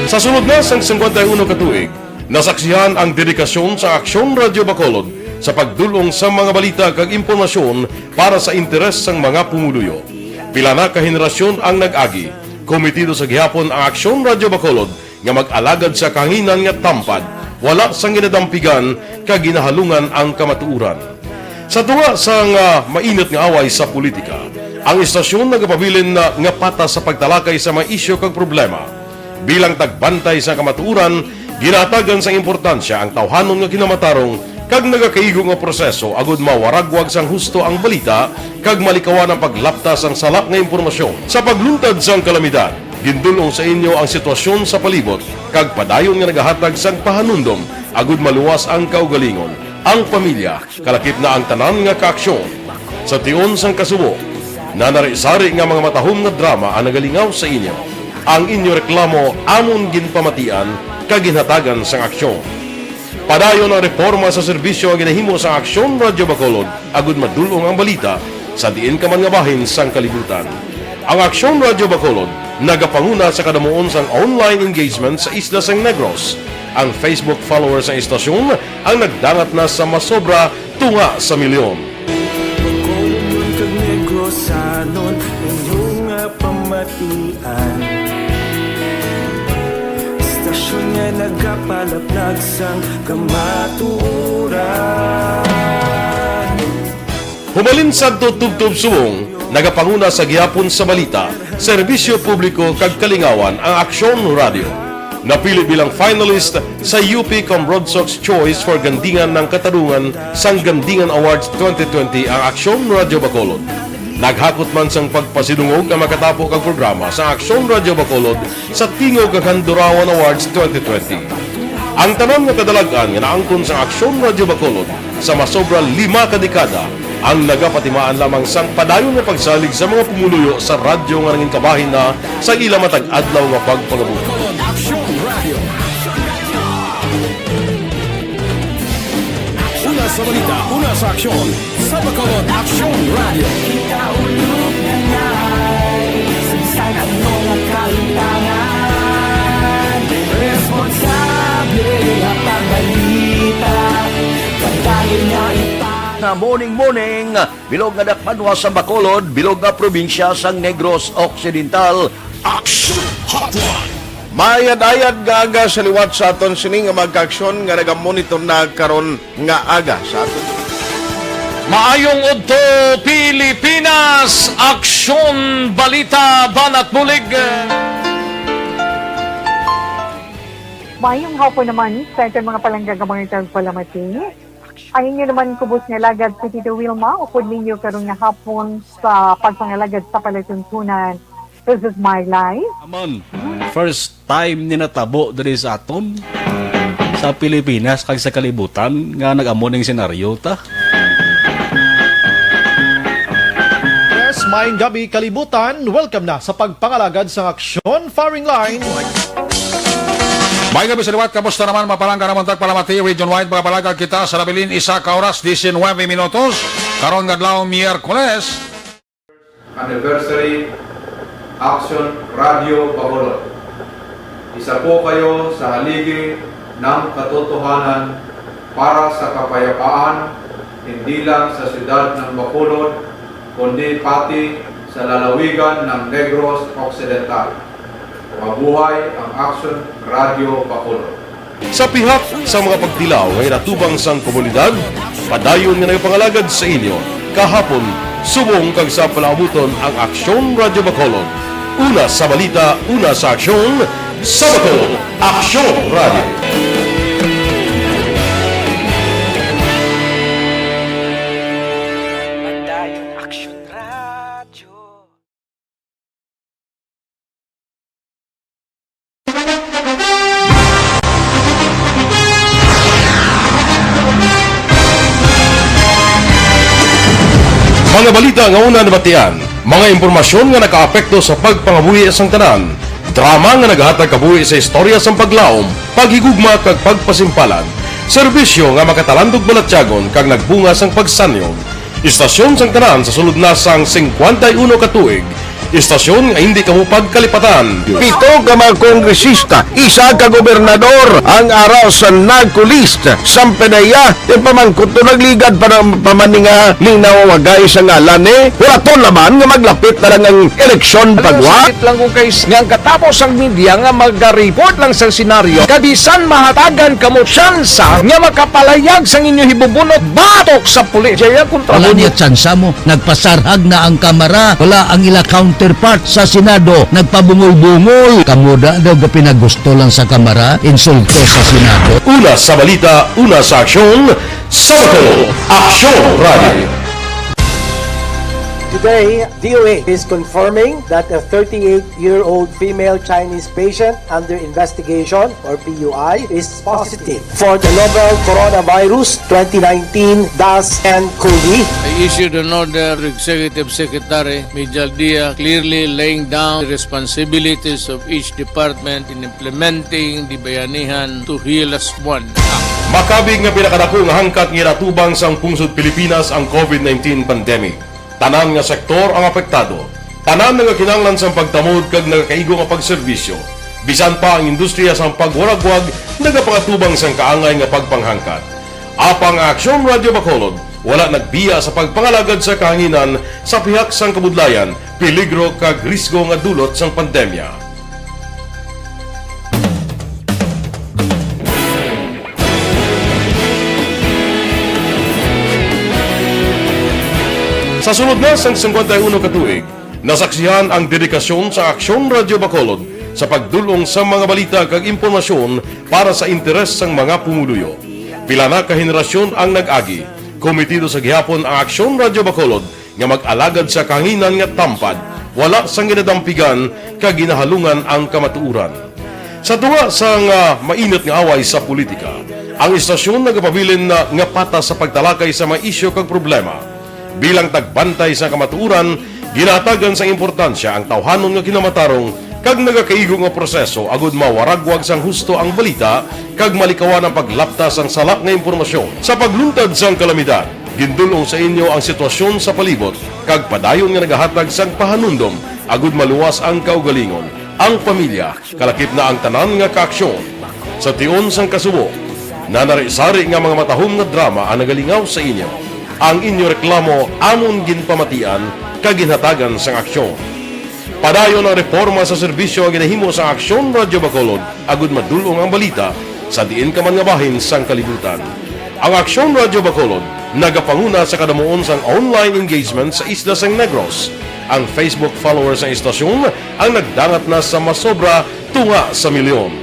Sa sulod na sang singkwenta y uno ka tuig, nasaksihan ang dedikasyon sa Aksyon Radyo Bacolod sa pagdul-ong sa mga balita kag impormasyon para sa interes sang mga pumuluyo. Pila na ka henerasyon ang nag-agi, komitido sa gihapon ang Aksyon Radyo Bacolod nga mag-alagad sa kahanginan nga tampad, wala sang ginadampigan kag ginahalungan ang kamatuoran. Sa tunga sang, ah, mainit nga away sa politika, ang istasyon nagapabilin na nga patas sa pagtalakay sa mga isyu kag problema. Bilang tagbantay sa kamatuoran, ginahatagan sang importansya ang tawhanon nga kinamatarong kag nagakaigo nga proseso agud mawaragwag sang husto ang balita kag malikawan ang paglapta sang sala nga impormasyon. Sa pagluntad sang kalamidad, gindul-ong sa inyo ang sitwasyon sa palibot kag padayon nga nagahatag sang pahanumdom agud maluwas ang kaugalingon, ang pamilya, kalakip na ang tanan nga kaaksyon. Sa tion sang kasubo, nanari-sari nga mga matahom nga drama ang nagalingaw sa inyo. Ang inyo reklamo amon ginpamatian kag ginhatagan sang aksyon. Padayon ang reporma sa serbisyo nga ginahimo sang Aksyon Radyo Bacolod agud madul-ong ang balita sa diin ka man nga bahin sang kalibutan. Ang Aksyon Radyo Bacolod nagapanguna sa kadamuon sang online engagement sa isla sang Negros. Ang Facebook followers sang istasyon ang nagdangat na sa masobra tunga sa milyon. Bacolod kag Negrosanon, inyo nga pamatian. Istasyon nga nagapalaplag sang kamatuoran. Hubalin sadto tubtob subong, nagapanguna sa gihapon sa balita, serbisyo publiko kag kalingawan ang Aksyon Radyo. Napili bilang finalist sa U P Cambrodsoc's Choice for Gandingan ng Katarungan sang Gandingan Awards twenty twenty ang Aksyon Radyo Bacolod. Naghakot man sang pagpasidungog ang makatapo kag programa sa Aksyon Radyo Bacolod sa Tingog kag Handurawan Awards twenty twenty. Ang tanan nga kadalag-an nga naangkon sang Aksyon Radyo Bacolod sa masobra lima ka dekada ang nagapatimaan lamang sang padayon nga pagsalig sa mga pumuluyo sa radyo nga nangin kabahin na sa ila matag adlaw nga pagpangabuhi. Una sa balita, una sa aksyon, sa Bacolod Aksyon Radio. Kita ulog na ngay, sa bisan ano nga kahimtangan, responsable nga pagbalita, padayon nga ipang- Nga morning, morning, bilog nga dakbanwa sang Bacolod, bilog nga probinsya sang Negros Occidental. Action Hotline. Maayad-ayad nga aga sa liwat sa aton sini nga mga kaaksyon nga nagamonitor na karon nga aga sa aton. Maayong udto, Pilipinas! Aksyon, balita, banat bulig. Maayong hapon naman sa aton mga palangga nga mga tagpalamati. Ang inyo naman kubos nga alagad si Tito Wilma, upod ninyo karon nga hapon sa pagpangalagad sa palatuntunan. This is my life. Naman, first time ni natabo diri sa aton, sa Pilipinas, kag sa kalibutan, nga nag-amo ning senaryo ta. Yes, maayong gabi, kalibutan. Welcome na sa pagpangalagad sang aksyon, firing line. Maayong gabi sa liwat. Kamusta naman, mapalangga naman tagpalamati, region-wide, mga palangga, kita sa nabilin, isa ka oras, diecinuebe minutos. Karon nga adlaw, Miyerkules. Anniversary Action Radio Bacolod. Isa po kayo sa haligi ng katotohanan para sa kapayapaan, hindi lang sa siyudad ng Bacolod, kundi pati sa lalawigan ng Negros Occidental. Mabuhay ang Action Radio Bacolod. Sa pihak sa mga pagtilaw nga ginatubang sang komunidad, padayon nga nagapangalagad sa inyo, kahapon, subong kag sa palaabuton ang Aksyon Radyo Bacolod. Una sa balita, una sa aksyon, sa Bacolod, Aksyon Radyo. Padayon Aksyon Radyo. Mga balita nga una nabatian, mga impormasyon nga nakaapekto sa pagpangabuhi sang tanan, Drama nga nagahatag kabuhi sa istorya sang paglaom, paghigugma, kag pagpasimpalan. Serbisyo nga makatalandog balatyagon kag nagbunga sang pagsanyog. Istasyon sang tanan sa sulod na sang singkwenta y uno ka tuig. Istasyon nga hindi kamo pagkalipatan. Pito ka mga kongresista, isa ka gobernador ang ara sa NAGCO list. Sampanaya, ti pamangkot to nagligad pa ng pamaninga ning nawawagay sa ngalan ni. Wala to laman nga maglapit na lang ang eleksyon pagwa. Sakit lang kung kay s-, nga ang katapos ang media nga magareport lang sa senaryo. Kabisan mahatagan kamo tsansa nga makapalayag sang inyo hibubunot batok sa pulis. Jaya kontra Wala mo niya tsansa mo. Nagpasarhag na ang Kamara. Wala ang ila counterpart sa Senado. Nagpabungol-bungol. Kamo da daw gapinagusto lang sa Kamara. Insulto sa Senado. Una sa balita, una sa aksyon, sa Bacolod, Aksyon Radio. Today, D O A is confirming that a thirty-eight-year-old female Chinese patient under investigation, or P U I, is positive for the novel coronavirus twenty nineteen dash N COVID. I issued an order to Executive Secretary Mijal Dia, clearly laying down the responsibilities of each department in implementing the Bayanihan to Heal Us One Act. Makabig nga pinakadako nga hangkat nga ginatubang sang pungsod Pilipinas ang COVID nineteen pandemic. Tanan nga sektor ang apektado. Tanan nga kinahanglan sang pagtamod kag nagakaigo nga pagserbisyo. Bisan pa ang industriya sang pagwaragwag nagapangatubang sang kaangay nga pagpanghangkat. Apang ang Aksyon Radyo Bacolod wala nagbiya sa pagpangalagad sa kahanginan sa pihak sang kabudlayan, peligro kag risgo nga dulot sang pandemya. Sa sulod na sang singkwenta y uno ka tuig, nasaksihan ang dedikasyon sa Aksyon Radyo Bacolod sa pagdul-ong sa mga balita kag impormasyon para sa interes sang mga pumuluyo. Pila na ka henerasyon ang nag-agi. Kometido sa gihapon ang Aksyon Radyo Bacolod nga mag-alagad sa kahanginan nga tampad, wala sang ginadampigan kag ginahalungan ang kamatuoran. Sa tunga sang, ah, mainit nga away sa politika, ang istasyon nagapabilin na nga patas sa pagtalakay sa mga isyu kag problema. Bilang tagbantay sa kamatuoran, ginahatagan sang importansya ang tawhanon nga kinamatarong kag nagakaigo nga proseso agud mawaragwag sang husto ang balita kag malikawan ang paglapta sang sala nga impormasyon. Sa pagluntad sang kalamidad, gindul-ong sa inyo ang sitwasyon sa palibot kag padayon nga nagahatag sang pahanumdom agud maluwas ang kaugalingon, ang pamilya, kalakip na ang tanan nga kaaksyon. Sa tion sang kasubo, nanari-sari nga mga matahom nga drama ang nagalingaw sa inyo. Ang inyo reklamo amon ginpamatian kag ginhatagan sang aksyon. Padayon ang reporma sa serbisyo nga ginahimo sang Aksyon Radyo Bacolod agud madul-ong ang balita sa diin ka man nga bahin sang kalibutan. Ang Aksyon Radyo Bacolod nagapanguna sa kadamuon sang online engagement sa isla sang Negros. Ang Facebook followers sang istasyon ang nagdangat na sa masobra tunga sa milyon.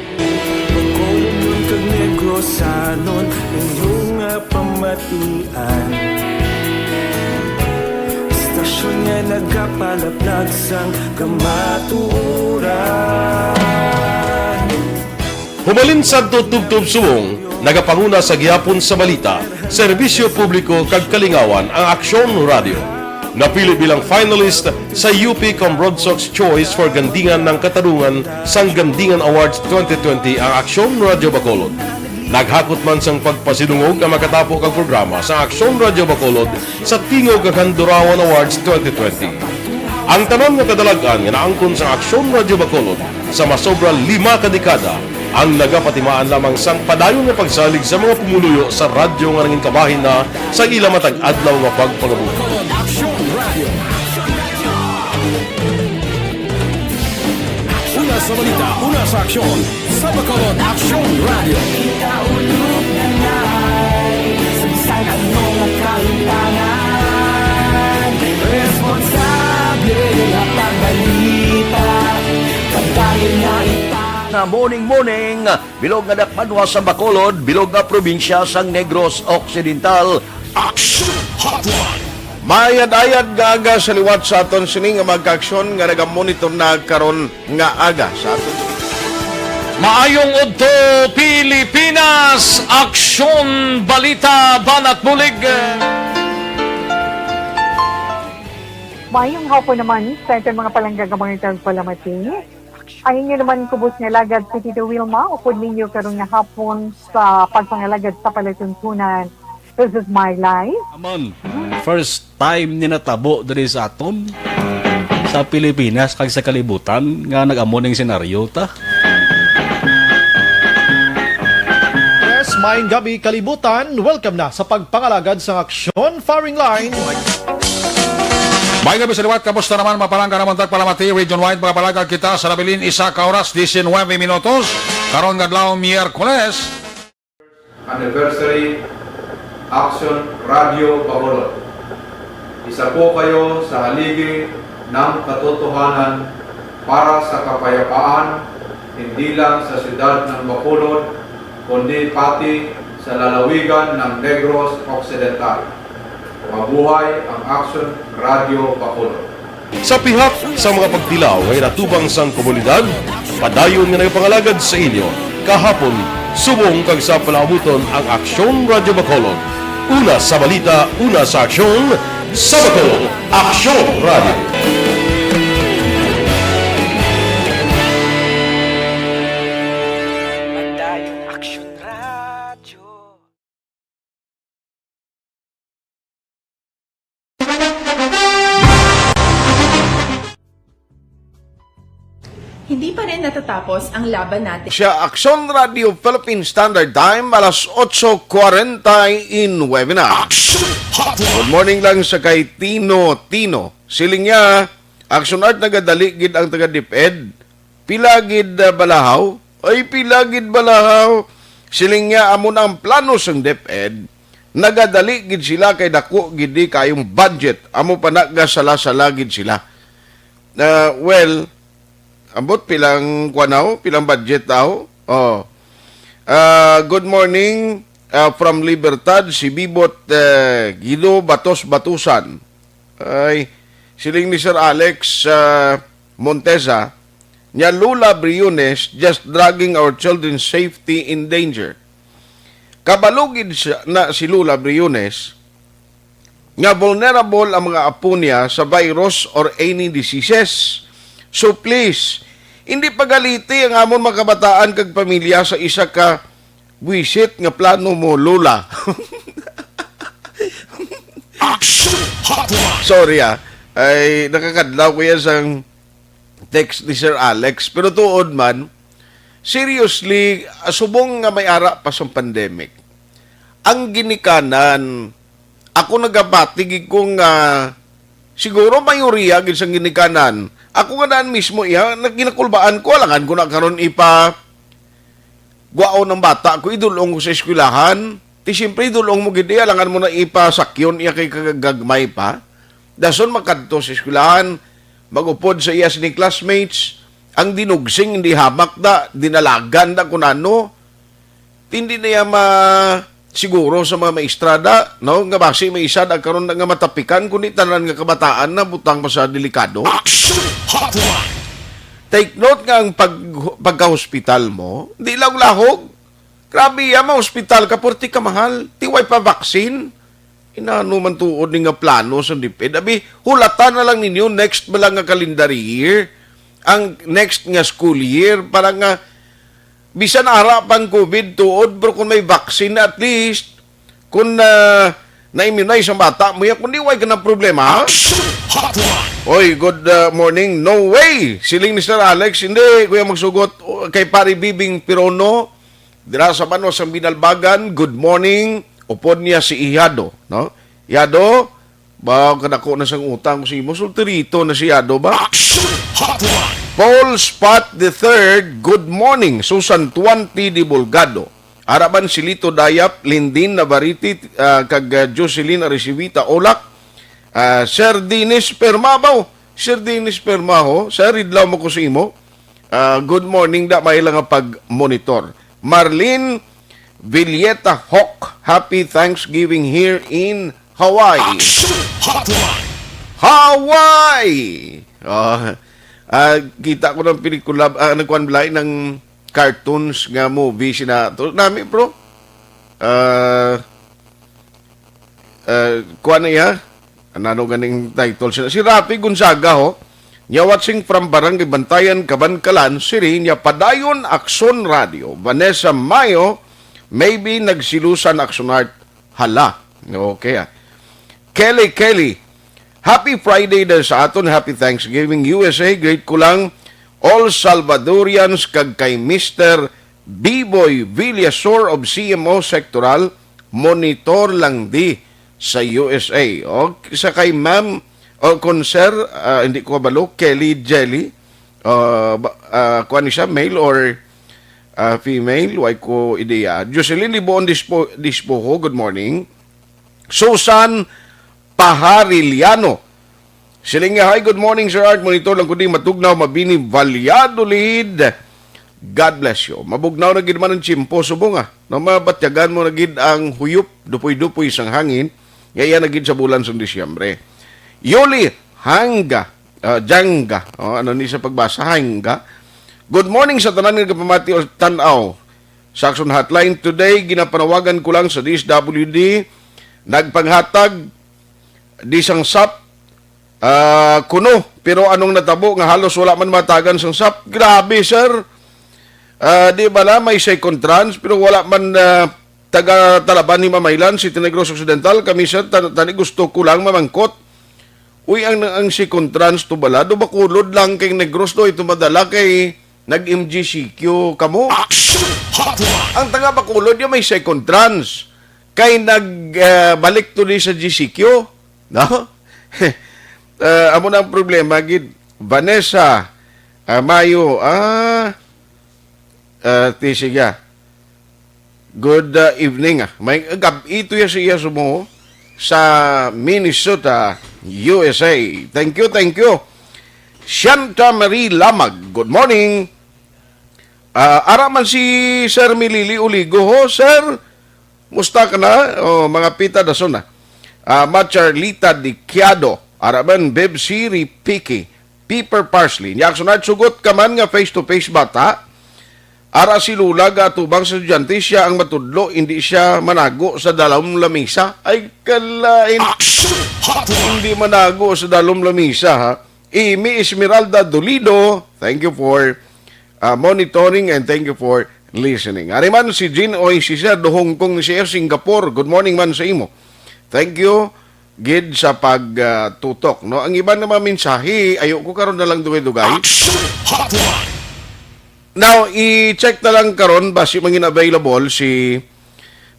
Bacolodnon kag Negrosanon, inyo nga pamatian. Istasyon nga nagapalaplag sang kamatuoran. Humalin sadto tubtob subong, nagapanguna sa gihapon sa balita, serbisyo publiko kag kalingawan ang Aksyon Radyo. Napili bilang finalist sa U P Cambrodsoc's Choice for Gandingan ng Katarungan sang Gandingan Awards twenty twenty ang Aksyon Radyo Bacolod. Naghakot man sang pagpasidungog ang makatapo kag programa sa Aksyon Radyo Bacolod sa Tingog kag Handurawan Awards twenty twenty. Ang tanan nga kadalag-an nga naangkon sa Aksyon Radyo Bacolod sa masobra lima ka dekada ang nagapatimaan lamang sang padayon nga pagsalig sa mga pumuluyo sa radyo nga nangin kabahin na sa ila matag adlaw nga pagpangabuhi. Aksyon Radio. Una sa balita, una sa aksyon, sa Bacolod Aksyon Radio. Sa bisan ano nga kahimtangan, responsable nga pagbalita, pagdali nga ita- Na morning, morning, bilog nga dakbanwa sa Bacolod, bilog nga probinsya sang Negros Occidental. Action Hotline. Maayad-ayad nga aga sa liwat sa aton sini nga mga kaaksyon nga nagamonitor na karon nga aga sa aton. Maayong udto, Pilipinas! Aksyon, balita, banat bulig. Maayong hapon naman sa aton mga palangga nga mga tagpalamati. Ang inyo naman kubos nga alagad si Tito Wilma, upod ninyo karon nga hapon sa pagpangalagad sa palatuntunan. This is my life. Amon, first time ni natabo diri sa aton, sa Pilipinas, kag sa kalibutan, nga nag-amo ning senaryo ta. Yes, maayong gabi, kalibutan. Welcome na sa pagpangalagad sang Aksyon Firing Line. May gabi sa liwat, kamusta naman? Mapalangga naman tagpalamati, region-wide, mga palagag kita sa nabilin, isa ka oras, diecinuebe minutos. Karon nga adlaw, Miyerkules. Anniversary, Aksyon Radio Bacolod. Isa po kayo sa haligi ng katotohanan para sa kapayapaan, hindi lang sa siyudad ng Bacolod, kundi pati sa lalawigan ng Negros Occidental. Mabuhay ang Aksyon Radio Bacolod. Sa pihak sa mga pagtilaw nga ginatubang sang komunidad, padayon nga nagapangalagad sa inyo kahapon, subong kag sa palaabuton ang Aksyon Radyo Bacolod. Una sa balita, una sa aksyon, sa Bacolod, Aksyon Radyo. Padayon Aksyon Radyo. Hindi pa rin natatapos ang laban natin. Siya, Aksyon Radio Philippine Standard Time, alas otso kwarenta y nuebe na. Action Hotline. Good morning lang sa kay Tino Tino. Siling niya, Action Art, nagadali gid ang taga DepEd. Pila gid, ah, balahaw? Ay, pila gid balahaw? Siling niya, amo na ang plano sang DepEd. Nagadali gid sila kay dako gid di kayong budget. Amo pa na gasala-sala gid sila. Ah, well, ambot pilang kuan daw, pilang budget daw? Oh. Ah, good morning, ah, from Libertad, si Bibot, eh, Guido Batos Batusan. Ay, siling ni Sir Alex, ah, Montesa, niya, "Lola Briones just dragging our children's safety in danger." Kabalo gid siya na si Lola Briones nga vulnerable ang mga apo niya sa virus or any diseases. So please, hindi pagaliti ang amon mga kabataan kag pamilya sa isa ka buwisit nga plano mo, Lola. Action Hotline. Sorry, ah. Ay, nakakadlaw ko yan sang text ni Sir Alex. Pero tuod man, seriously, ah, subong nga may ara pa sang pandemic, ang ginikanan, ako nagabati gid ko nga siguro mayoriya gid sang ginikanan. Ako nga daan mismo iya, nagkinakulbaan ko, alangan ko na karon ipa guwaon ang bata ko, idul-ong ko sa eskwelahan. Ti siyempre, idul-ong mo gid iya, alangan mo na ipasakyon iya kay kagagmay pa. Dason makadto sa eskwelahan, mag-upod sa iya sini classmates, ang dinugsing, hindi hamak da, dinalagan da kun ano. Ti hindi na iya ma-, siguro sa mga maestra da, no? Nga basi may isa da karon na nga matapikan, kundi tanan nga kabataan na butang pa sa delikado. Action Hotline. Take note nga ang pag-, pagka-hospital mo, di lang lahog. Grabe, ya, ma-hospital ka, purti ka mahal. Ti way pa vaccine. Inano man tuod ni nga plano sa DepEd? Abi, hulata na lang ninyo, next ba lang nga calendar year? Ang next nga school year, para nga, bisan ara pang COVID tuod, pero kung may vaccine, at least, kung, ah, na-immunize ang bata mo, ya, kung di, way ka na problema, ha? Action Hotline. Oy, good, ah, morning. No way! Siling ni Sir Alex, hindi, kuya, magsugot, o, kay Pari Bibing Pirono, dira sa Banwa sang Binalbagan, good morning. Upod niya si Ihado, no? Ihado, ba, kadako na sang utang ko sa imo. Sultirito na si Ihado ba? Action Hotline. Paul Spot the third, good morning. Susan Tuan T. de Bolgado. Araban si Lito Dayap, Lindin Navarrete, ah, kag, ah, Jocelyn Arisivi Taolak. Ah, Sir Dennis Perma, baw. Sir Dennis Perma, ho. Sir, idlaw mo ko sa imo. Ah, good morning, da, may lang nga pag-monitor. Marlene Villeta Hawk, happy Thanksgiving here in Hawaii. Action Hotline. Hawaii! Ah, ah, kita ko ng pelikula, ah, nagkuhan balay ng cartoons nga movie sina, to, nami, bro. Ah, ah, kuha na iya. Ano ganing title sila? Si Rafi Gonzaga, ho. Nya watching from Barangay Bantayan, Kabankalan City, nya padayon Aksyon Radio. Vanessa Mayo, maybe nagsilusan Aksyon Art. Hala. Okay, ah. Kelly, Kelly, happy Friday daw sa aton. Happy Thanksgiving, U S A. Greet ko lang all Salvadorians kag kay Mister B-Boy Villasor of C M O Sectoral, monitor lang di sa U S A. O sa kay Ma'am, o kon Sir, ah, hindi ko kabalo, Kelly Jelly. Ah, ba, ah, kuwan ni siya, male or, ah, female? Way ko ideya. Jocelyn Liboon Dispo-, Dispoho, good morning. Susan Pahariliano. Siling niya, "Hi, good morning, Sir Art. Monitor lang ko di Matugnaw, Mabini, Valladolid. God bless you." Mabugnaw na gid man ang tiyempo, subong, ah. No, mabatyagan mo na gid ang huyop, dupoy-dupoy sang hangin. Nga iya na gid sa bulan sang Disyembre. Yuli, Hanga, ah, Janga. Oh, ano ni sa pagbasa? Hanga. Good morning sa tanan nga nagapamati o tan-aw sa Aksyon Hotline. Today, ginapanawagan ko lang sa D S W D. Nagpanghatag di sang sap, ah, kuno. Pero anong natabo nga halos wala man matagan sang sap? Grabe, sir. Ah, di bala may second trans pero wala man, ah, taga Talaban ni Mamaylan, City Negros Occidental. Kami, sir, tan-, tani gusto ko lang mamangkot. Uy, ang, ang second trans to bala, do Bacolod lang kay Negros do ito madala kay nag-M G C Q kamo? Action Hotline! Ang taga Bacolod yung may second trans. Kay nag, ah, balik to di sa G C Q, no? Ah, amo na ang problema, gid. Vanessa, ah, Mayo, ah, ah, ti siya. Good, ah, evening, ah. May gab-i to ya sa iya sumo sa Minnesota, U S A. Thank you, thank you. Shanta Marie Lamag, good morning. Ah, ara man si Sir Milili Uligo, ho, sir. Musta ka na? Oh, mga pita dason na. Ah, Ma Charlita Diciado, ara man, Beb Siri Piki, Piper Parsley. Nya, Aksyon Art, sugot ka man nga face-to-face bata. Ara si Lola ga atubang sa estudyante, siya ang matudlo, hindi siya manago sa dalom lamisa. Ay, kalain. Action Hotline! Hindi manago sa dalom lamisa, ha? Amy Esmeralda Dolido, thank you for, uh, monitoring and thank you for listening. Ari man si Jean Oy, si Sir do Hong Kong, ni Sir Singapore. Good morning man sa imo. Thank you gid sa pag, uh, tutok, no? Ang iban nga mga mensahe, ayo ko karon na lang dugay-dugay. Action Hotline! Now, i-check na lang karon basi mangin available si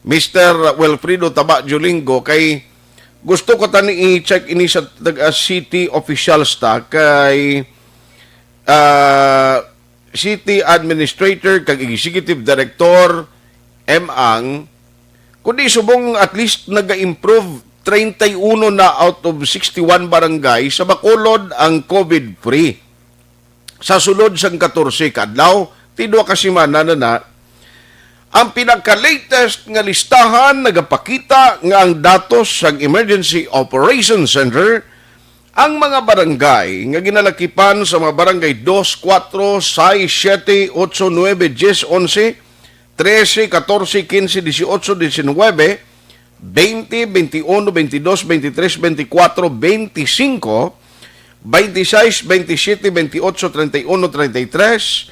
Mister Wilfredo Taba Jolingo kay gusto ko tani i-check ini sa tag-, ah, city officials ta kay, ah, city administrator kag executive director M ang kundi subong at least naga-improve treinta y uno na out of sixty-one barangay sa Bacolod ang COVID free. Sa sulod sang katorse ka adlaw, ti duha ka semana na na, ang pinaka-latest nga listahan nagapakita nga ang datos sang Emergency Operations Center, ang mga barangay nga ginalakipan sa mga barangay dos, kuwatro, sais, siyete, otso, nuebe, dyes, onse, trese, katorse, kinse, disiotso, disinwebe, baynte, baynte uno, baynte dos, baynte tres, baynte kuwatro, baynte singko, baynte sais, baynte siyete, baynte otso, treinta y uno, treinta y tres,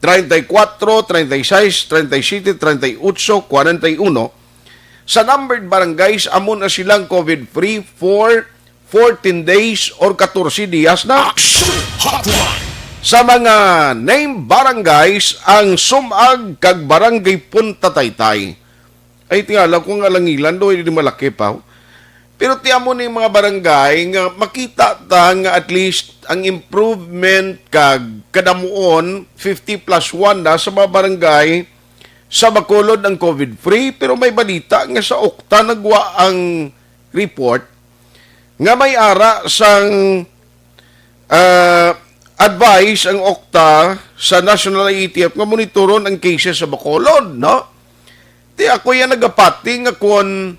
treinta y cuatro, treinta y seis, treinta y siete, treinta y ocho, cuarenta y uno. Sa numbered barangays, amo na silang COVID-free for fourteen days or katorse diyas na. Action Hotline! Sa mga named barangays, ang Sumag kag Barangay Punta Taytay. Ay, tingala ko nga Langilan do, hindi malaki pa. Pero ti amo ni mga barangay nga makita ta nga at least ang improvement kag kadamuon fifty plus one na sa mga barangay sa Bacolod ang COVID-free, pero may balita nga sa Okta nagwa ang report nga may ara sang, ah, advice ang Okta sa National I A T F nga monitoron ang cases sa Bacolod, no? Ti ako yan nagapati nga kon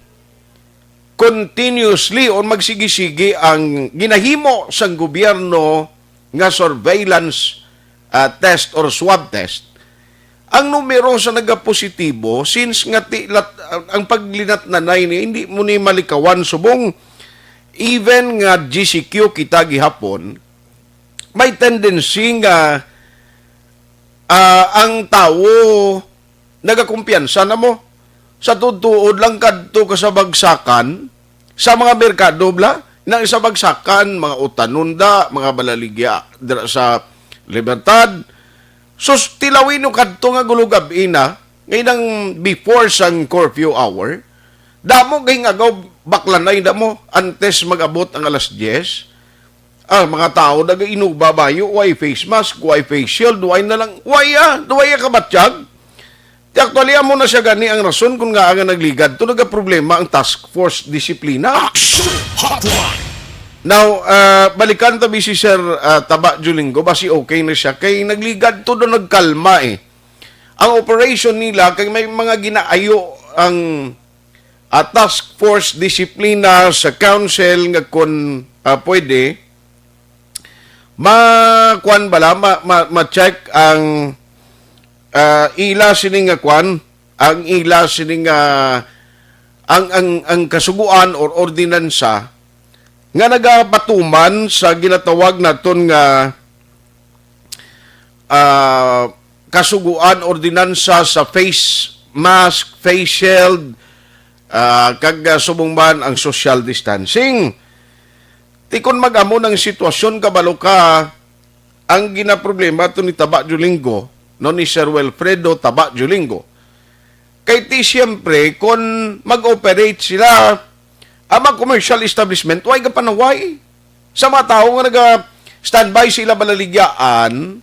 continuously or magsigi-sigi ang ginahimo sang gobyerno nga surveillance, ah, test or swab test, ang numero sa nagapositibo, since nga ti-, lat-, ang, ang paglinatnanay ni, hindi mo ni malikawan subong, even nga G C Q kita gihapon, may tendency nga, ah, ang tawo nagakumpiyansa na mo. Sa tuod-tuod lang kadto ka sa bagsakan, sa mga merkado bla, nang sa bagsakan, mga Utanon da, mga balaligya dira sa Libertad. Sus, tilawin nyo kadto nga gulugab-i na, ngay nang before sang curfew hour, damo gay nga agaw baklanay na mo antes mag-abot ang alas diyes. Ah, mga tao nagainuba bayo, way face mask, way face shield, way na lang, way ah, way ah kabatyag. Ti actually, amo na siya gani ang rason kung nga nga nagligad to nagaproblema ang task force disiplina. Action Hotline! Now, ah, balikan ta bi si Sir, ah, Taba Julingo, basi okay na siya. Kay nagligad to do nagkalma eh. Ang operation nila, kay may mga ginaayo ang, ah, task force disiplina sa council nga kung, ah, pwede, ma-, kwan bala, ma-, ma-, ma-check ang, ah, ila sini nga kwan, ang ila sini nga, ang, ang, ang kasuguan or ordinansa nga nagapatuman sa ginatawag naton nga, ah, kasuguan, ordinansa sa face mask, face shield, ah, kag, ah, subong man ang social distancing. Ti kon mag-amo nang sitwasyon, kabalo ka, ang ginaproblema to ni Taba Julingo, no, ni Sir Wilfredo Taba Julingo. Kay ti siyempre, kon mag-operate sila, ang mga commercial establishment, way ka panaway. Sa mga tawo nga naga-standby sa ila balaligyaan,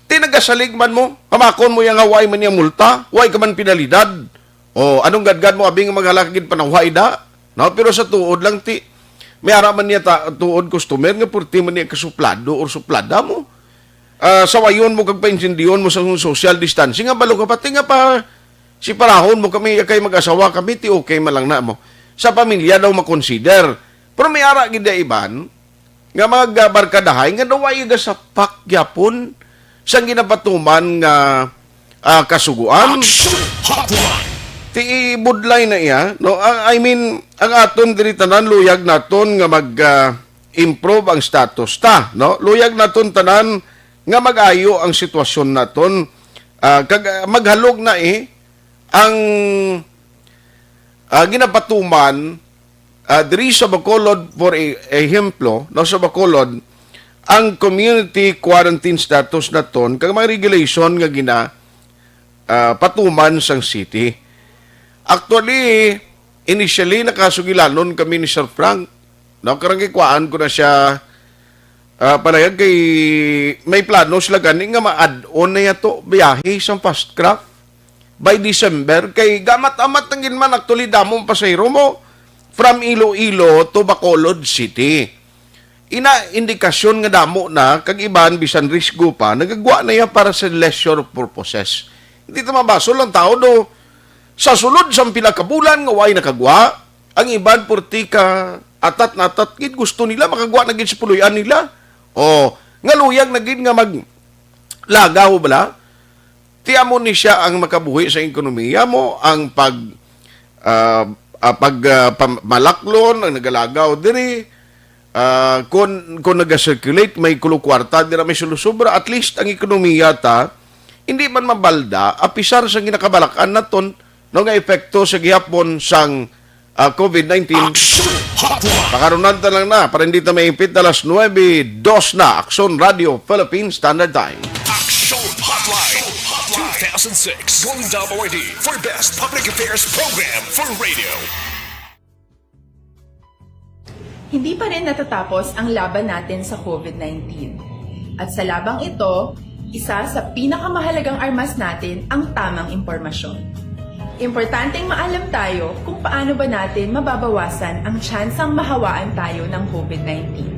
ti nagasalig man mo, pamakon mo yang way man niya multa, way ka man penalidad. O, anong gadgad mo, abi nga maghalak gid panaway da? No, pero sa tuod lang ti, may ara man niya ta, tuod customer nga purti man niya kasuplado or suplada mo. Ah, sawayon mo kag paintindiyon mo sa social distancing, nga balo ka pati nga pa, siparahon mo kami, kay mag-asawa kami, ti okay man lang na mo. Sa pamilya daw makonsider. Pero may ara gid na iban, nga mga barkadahay nga daw ay gasapak gyapon sang ginapatuman nga, ah, kasuguan. Action Hotline! Ti ibudlay na iya, no? Ah, I mean, ang aton diri tanan, luyag naton nga mag, ah, improve ang status ta, no? Luyag naton tanan nga mag-ayo ang sitwasyon naton, ah, kag, ah, maghalog na eh ang, ah, ginapatuman, ah, diri sa Bacolod, for e-, ehemplo, no, sa Bacolod, ang community quarantine status naton kag mga regulation nga gina, ah, patuman sang city. Actually, initially, nakasugilanon kami ni Sir Frank. No, karang gikwaan ko na siya, ah, panayag kay may plano sila gani nga ma-add-on na yato biyahe sang fast craft by December, kay gamat-amat ang ginman actually damo ang pasahero mo from Iloilo to Bacolod City. Ina indikasyon nga damo na, kag iban bisan risgo pa, nagagwa na iya para sa leisure purposes. Hindi ta mabasol ang tao do sa sulod sang pila ka bulan nga way nakagwa, ang iban purti ka atat na atat gid, gusto nila makagwa na gid sa puloy-an nila. O, nga luyag na gid nga maglagaw bala. Ti amo ni siya ang makabuhi sa ekonomiya mo, ang pag, ah, ah, pag, ah, pam-, malaklon ang nagalagaw diri. Ah, kun, kun naga-circulate, may kulo kwarta dira, may sulusubra, at least ang ekonomiya ta hindi man mabalda, apisar sa ginakabalak-an naton, no, nga epekto sa gihapon sang, ah, COVID nineteen. Action Hotline! Pakarunan ta lang na, para hindi ta maipit na alas nuebe dos na, Action Radio Philippine Standard Time. Action Hotline two thousand six Golden Dome Awardee for Best Public Affairs Program for Radio. Hindi pa rin natatapos ang laban natin sa COVID nineteen. At sa labang ito, isa sa pinakamahalagang armas natin ang tamang impormasyon. Importanteng maalam tayo kung paano ba natin mababawasan ang tsansang mahawaan tayo ng COVID nineteen.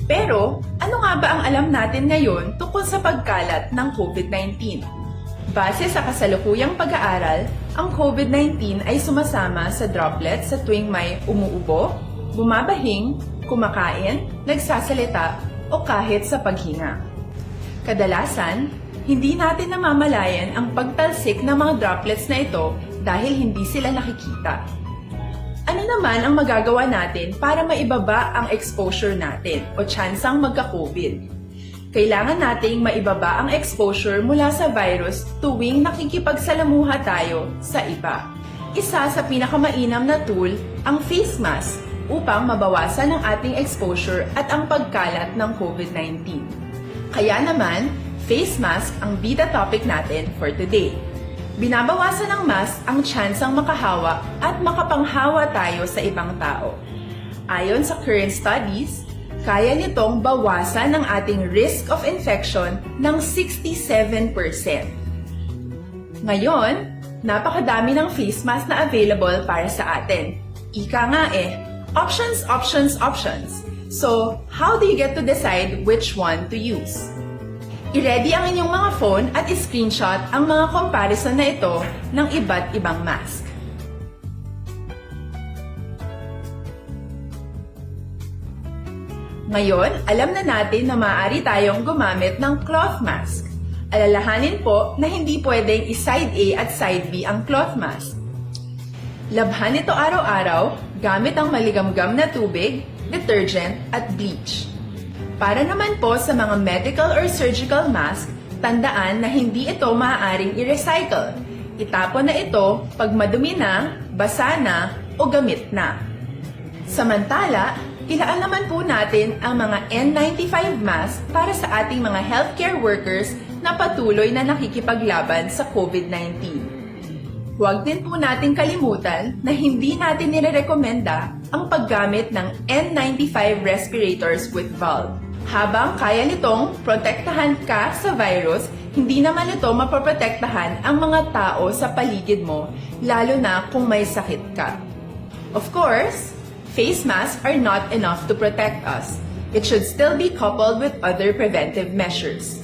Pero, ano nga ba ang alam natin ngayon tungkol sa pagkalat ng COVID nineteen? Base sa kasalukuyang pag-aaral, ang COVID nineteen ay sumasama sa droplets sa tuwing may umuubo, bumabahing, kumakain, nagsasalita, o kahit sa paghinga. Kadalasan, hindi natin namamalayan ang pagtalsik ng mga droplets na ito dahil hindi sila nakikita. Ano naman ang magagawa natin para maibaba ang exposure natin o tsansang magka-COVID? Kailangan nating maibaba ang exposure mula sa virus tuwing nakikipagsalamuha tayo sa iba. Isa sa pinakamainam na tool ang face mask upang mabawasan ang ating exposure at ang pagkalat ng COVID nineteen. Kaya naman, face mask ang bida topic natin for today. Binabawasan ng mask ang tsansang makahawa at makapanghawa tayo sa ibang tao. Ayon sa current studies, kaya nitong bawasan ang ating risk of infection ng sixty-seven percent. Ngayon, napakadami ng face mask na available para sa atin. Ika nga eh, options, options, options. So, how do you get to decide which one to use? I-ready ang inyong mga phone at i-screenshot ang mga comparison na ito ng iba't ibang mask. Ngayon, alam na natin na maaari tayong gumamit ng cloth mask. Alalahanin po na hindi pwedeng i-side A at side B ang cloth mask. Labhan ito araw-araw gamit ang maligamgam na tubig, detergent, at bleach. Para naman po sa mga medical or surgical mask, tandaan na hindi ito maaaring i-recycle. Itapon na ito pag madumi na, basa na, o gamit na. Samantala, ilaan naman po natin ang mga N ninety-five mask para sa ating mga healthcare workers na patuloy na nakikipaglaban sa COVID nineteen. Huwag din po nating kalimutan na hindi natin nirerekomenda ang paggamit ng N ninety-five respirators with valve. Habang kaya nitong protektahan ka sa virus, hindi naman ito mapoprotektahan ang mga tao sa paligid mo, lalo na kung may sakit ka. Of course, face masks are not enough to protect us. It should still be coupled with other preventive measures.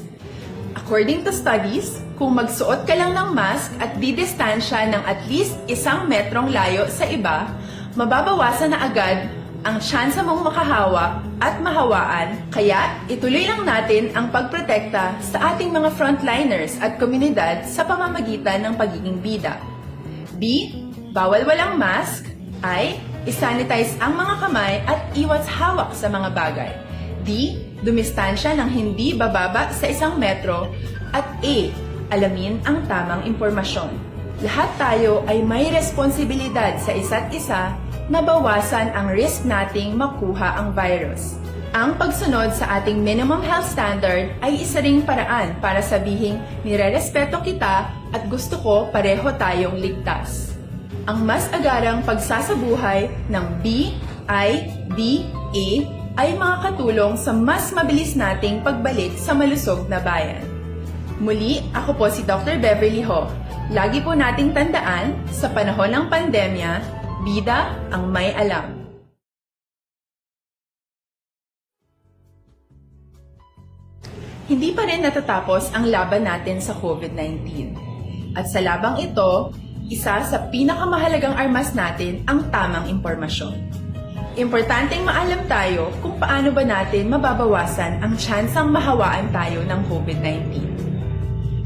According to studies, kung magsuot ka lang ng mask at didistansya ng at least isang metrong layo sa iba, mababawasan na agad ang tsansa mong makahawa at mahawaan, kaya ituloy lang natin ang pagprotekta sa ating mga frontliners at komunidad sa pamamagitan ng pagiging bida. B, bawal walang mask. I, isanitize ang mga kamay at iwas hawak sa mga bagay. D, dumistansya ng hindi bababa sa isang metro. At E, alamin ang tamang impormasyon. Lahat tayo ay may responsibilidad sa isa't isa na bawasan ang risk nating makuha ang virus. Ang pagsunod sa ating minimum health standard ay isa ring paraan para sabihing nirerespeto kita at gusto ko pareho tayong ligtas. Ang mas agarang pagsasabuhay ng B I D A ay makakatulong sa mas mabilis nating pagbalik sa malusog na bayan. Muli, ako po si Doctor Beverly Ho. Lagi po nating tandaan, sa panahon ng pandemya, bida ang may alam. Hindi pa rin natatapos ang laban natin sa COVID nineteen. At sa labang ito, isa sa pinakamahalagang armas natin ang tamang impormasyon. Importanteng maalam tayo kung paano ba natin mababawasan ang tsansang mahawaan tayo ng COVID nineteen.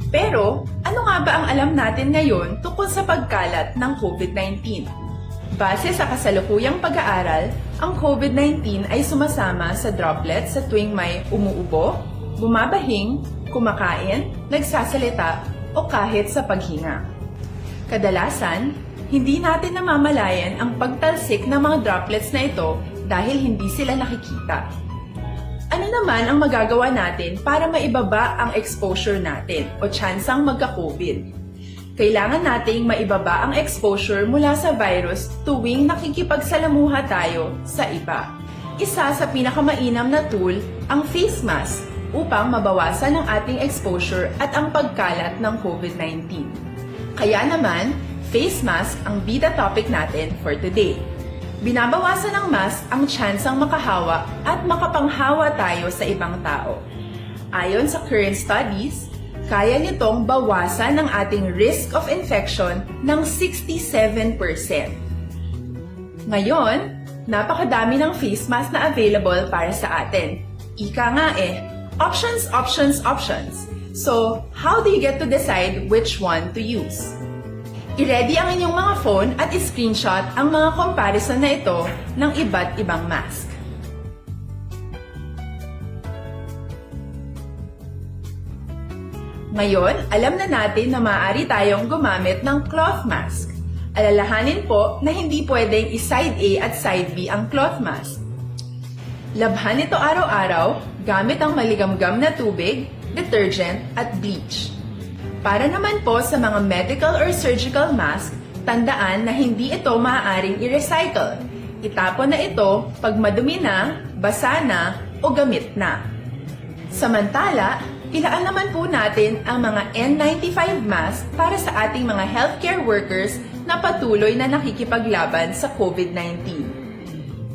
Pero, ano nga ba ang alam natin ngayon tungkol sa pagkalat ng COVID nineteen? Base sa kasalukuyang pag-aaral, ang COVID nineteen ay sumasama sa droplets sa tuwing may umuubo, bumabahing, kumakain, nagsasalita, o kahit sa paghinga. Kadalasan, hindi natin namamalayan ang pagtalsik ng mga droplets na ito dahil hindi sila nakikita. Ano naman ang magagawa natin para maibaba ang exposure natin o tsansang magka-COVID? Kailangan nating maibaba ang exposure mula sa virus tuwing nakikipagsalamuha tayo sa iba. Isa sa pinakamainam na tool ang face mask upang mabawasan ang ating exposure at ang pagkalat ng COVID nineteen. Kaya naman, face mask ang bida topic natin for today. Binabawasan ng mask ang tsansang makahawa at makapanghawa tayo sa ibang tao. Ayon sa current studies, kaya nitong bawasan ang ating risk of infection ng sixty-seven percent. Ngayon, napakadami ng face mask na available para sa atin. Ika nga eh, options, options, options. So, how do you get to decide which one to use? I-ready ang inyong mga phone at i-screenshot ang mga comparison na ito ng iba't ibang mask. Ngayon, alam na natin na maaari tayong gumamit ng cloth mask. Alalahanin po na hindi pwedeng i-side A at side B ang cloth mask. Labhan ito araw-araw gamit ang maligamgam na tubig, detergent, at bleach. Para naman po sa mga medical or surgical mask, tandaan na hindi ito maaaring i-recycle. Itapon na ito pag madumi na, basa na, o gamit na. Samantala, ilaan naman po natin ang mga N ninety-five mask para sa ating mga healthcare workers na patuloy na nakikipaglaban sa COVID nineteen.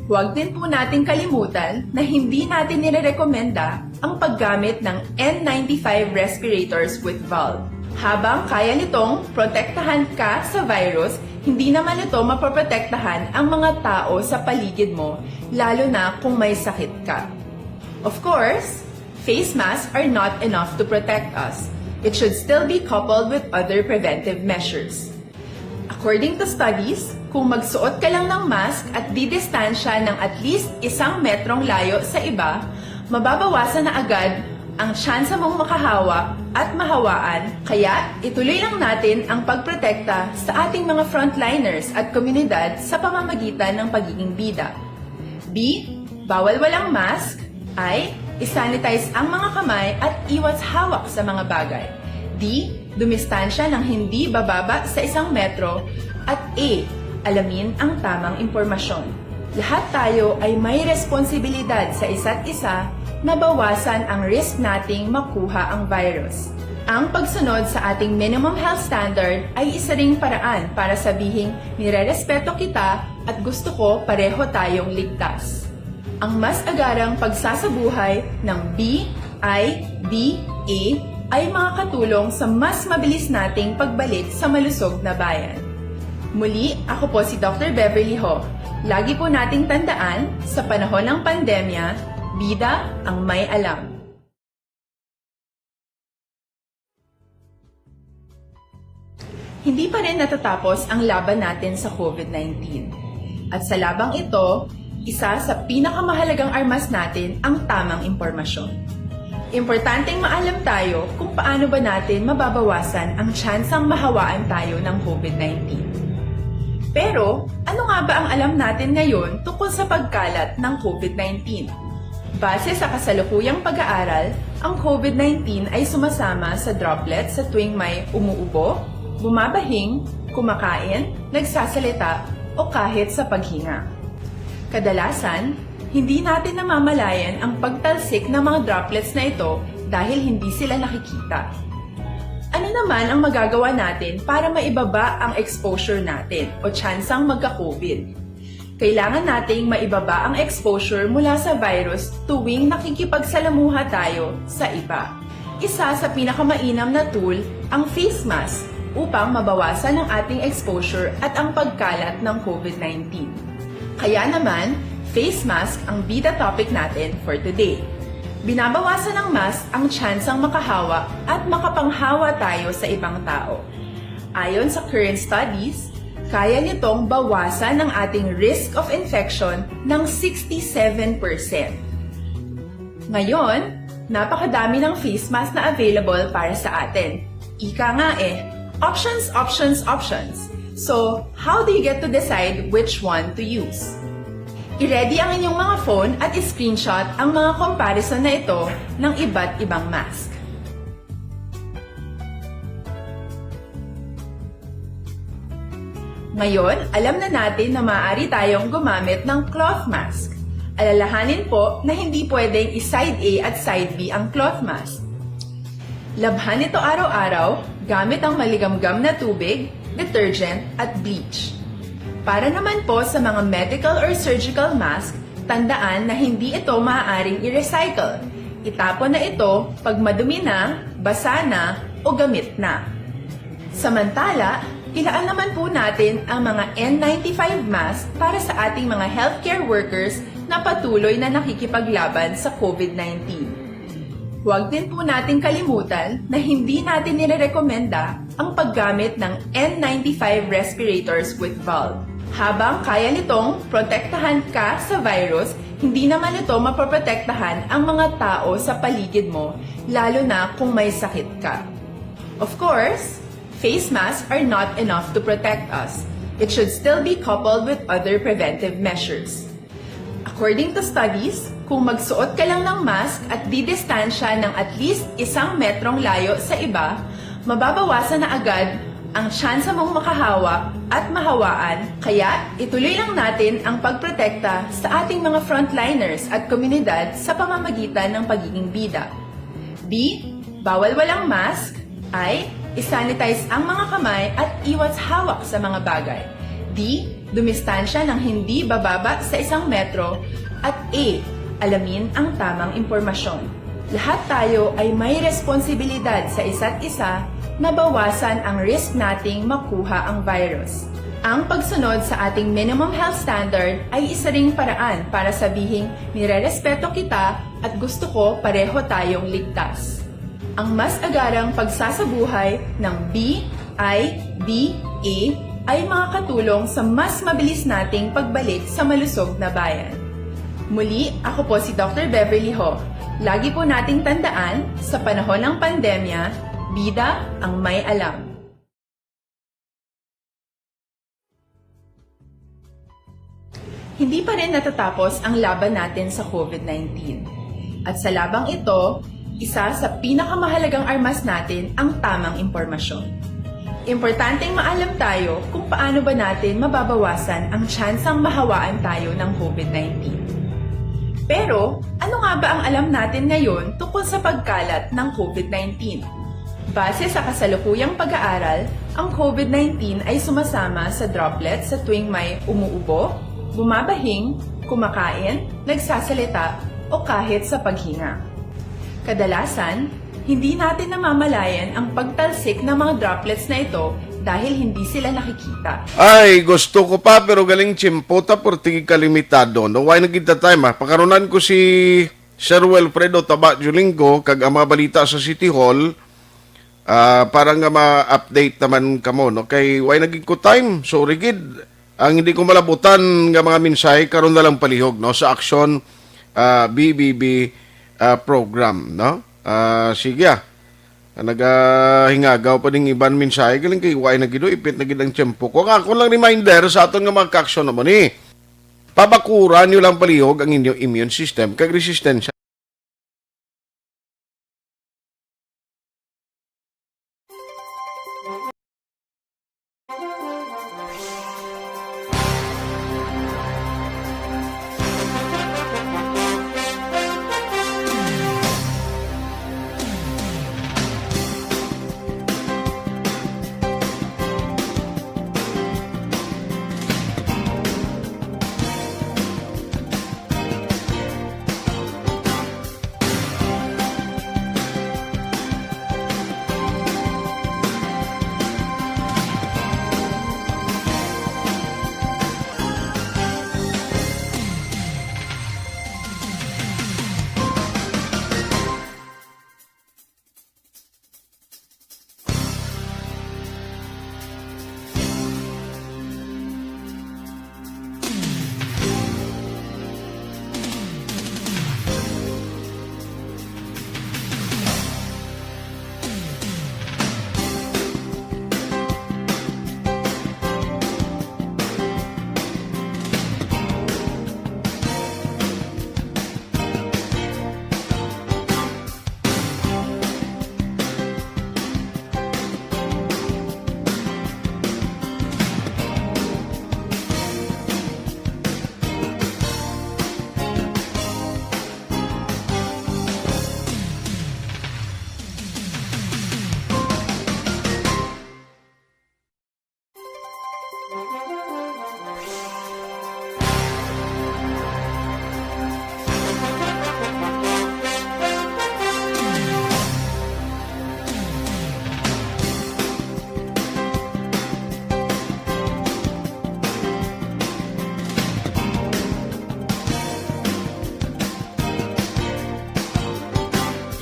Huwag din po nating kalimutan na hindi natin nirerekomenda ang paggamit ng N ninety-five respirators with valve. Habang kaya nitong protektahan ka sa virus, hindi naman ito mapoprotektahan ang mga tao sa paligid mo, lalo na kung may sakit ka. Of course, face masks are not enough to protect us. It should still be coupled with other preventive measures. According to studies, kung magsuot ka lang ng mask at didistansya ng at least isang metrong layo sa iba, mababawasan na agad ang tsansa mong makahawa at mahawaan, kaya ituloy lang natin ang pagprotekta sa ating mga frontliners at komunidad sa pamamagitan ng pagiging bida. B, bawal walang mask. I, i-sanitize ang mga kamay at iwas hawak sa mga bagay. D, dumistansya ng hindi bababa sa isang metro. At E, alamin ang tamang impormasyon. Lahat tayo ay may responsibilidad sa isa't isa na bawasan ang risk nating makuha ang virus. Ang pagsunod sa ating minimum health standard ay isa ring paraan para sabihing nirerespeto kita at gusto ko pareho tayong ligtas. Ang mas agarang pagsasabuhay ng B I B A ay makakatulong sa mas mabilis nating pagbalik sa malusog na bayan. Muli, ako po si Doctor Beverly Ho. Lagi po nating tandaan, sa panahon ng pandemya, bida ang may alam. Hindi pa rin natatapos ang laban natin sa COVID nineteen. At sa labang ito, isa sa pinakamahalagang armas natin ang tamang impormasyon. Importanteng maalam tayo kung paano ba natin mababawasan ang tsansang mahawaan tayo ng COVID nineteen. Pero, ano nga ba ang alam natin ngayon tungkol sa pagkalat ng COVID nineteen? Base sa kasalukuyang pag-aaral, ang COVID nineteen ay sumasama sa droplets sa tuwing may umuubo, bumabahing, kumakain, nagsasalita, o kahit sa paghinga. Kadalasan, hindi natin namamalayan ang pagtalsik ng mga droplets na ito dahil hindi sila nakikita. Ano naman ang magagawa natin para maibaba ang exposure natin o tsansang magka-COVID? Kailangan nating maibaba ang exposure mula sa virus tuwing nakikipagsalamuha tayo sa iba. Isa sa pinakamainam na tool ang face mask upang mabawasan ang ating exposure at ang pagkalat ng COVID nineteen. Kaya naman, face mask ang bida topic natin for today. Binabawasan ng mask ang tsansang makahawa at makapanghawa tayo sa ibang tao. Ayon sa current studies, kaya nitong bawasan ang ating risk of infection ng sixty-seven percent. Ngayon, napakadami ng face mask na available para sa atin. Ika nga eh, options, options, options. So, how do you get to decide which one to use? I-ready ang inyong mga phone at i-screenshot ang mga comparison na ito ng iba't ibang mask. Ngayon, alam na natin na maaari tayong gumamit ng cloth mask. Alalahanin po na hindi pwedeng i-side A at side B ang cloth mask. Labhan ito araw-araw gamit ang maligamgam na tubig, detergent, at bleach. Para naman po sa mga medical or surgical mask, tandaan na hindi ito maaaring i-recycle. Itapon na ito pag madumi na, basa na, o gamit na. Samantala, ilaan naman po natin ang mga N ninety-five mask para sa ating mga healthcare workers na patuloy na nakikipaglaban sa COVID nineteen. Huwag din po nating kalimutan na hindi natin nirerekomenda ang paggamit ng N ninety-five respirators with valve. Habang kaya nitong protektahan ka sa virus, hindi naman ito mapoprotektahan ang mga tao sa paligid mo, lalo na kung may sakit ka. Of course, face masks are not enough to protect us. It should still be coupled with other preventive measures. According to studies, kung magsuot ka lang ng mask at didistansya ng at least isang metrong layo sa iba, mababawasan na agad ang tsansa mong makahawa at mahawaan, kaya ituloy lang natin ang pagprotekta sa ating mga frontliners at komunidad sa pamamagitan ng pagiging bida. B, bawal walang mask. I, isanitize ang mga kamay at iwas hawak sa mga bagay. D, dumistansya ng hindi bababa sa isang metro. At A, alamin ang tamang impormasyon. Lahat tayo ay may responsibilidad sa isa't isa na bawasan ang risk nating makuha ang virus. Ang pagsunod sa ating minimum health standard ay isa ring paraan para sabihing nirerespeto kita at gusto ko pareho tayong ligtas. Ang mas agarang pagsasabuhay ng B I D A ay makakatulong sa mas mabilis nating pagbalik sa malusog na bayan. Muli, ako po si Doctor Beverly Ho. Lagi po nating tandaan, sa panahon ng pandemya, bida ang may alam. Hindi pa rin natatapos ang laban natin sa COVID nineteen. At sa labang ito, isa sa pinakamahalagang armas natin ang tamang impormasyon. Importanteng maalam tayo kung paano ba natin mababawasan ang tsansang mahawaan tayo ng COVID nineteen. Pero, ano nga ba ang alam natin ngayon tungkol sa pagkalat ng COVID nineteen? Base sa kasalukuyang pag-aaral, ang COVID nineteen ay sumasama sa droplet sa tuwing may umuubo, bumabahing, kumakain, nagsasalita, o kahit sa paghinga. Kadalasan, hindi natin namamalayan ang pagtalsik ng mga droplets na ito dahil hindi sila nakikita. Ay, gusto ko pa, pero galing tiyempo ta, purti kalimitado, no? Why nagkita time, ah? Pakarunan ko si Sir Wilfredo Taba Julingo kag ang mga balita sa City Hall, ah, para nga ma-update naman kamo, no? Kay why naging ko time? Sorry gid. Ang hindi ko malabutan nga mga mensahe karon na lang palihog, no, sa Aksyon, ah, B B B, ah, program, no? Ah, sige, ah. Nagahingagaw pa ding iban mensahe, galing kay why na gid, ipit na gid ang tiyempo ko. Ang akon lang reminder sa aton nga mga kaaksyon naman ni, pabakuran niyo lang palihog ang inyong immune system kag resistensya.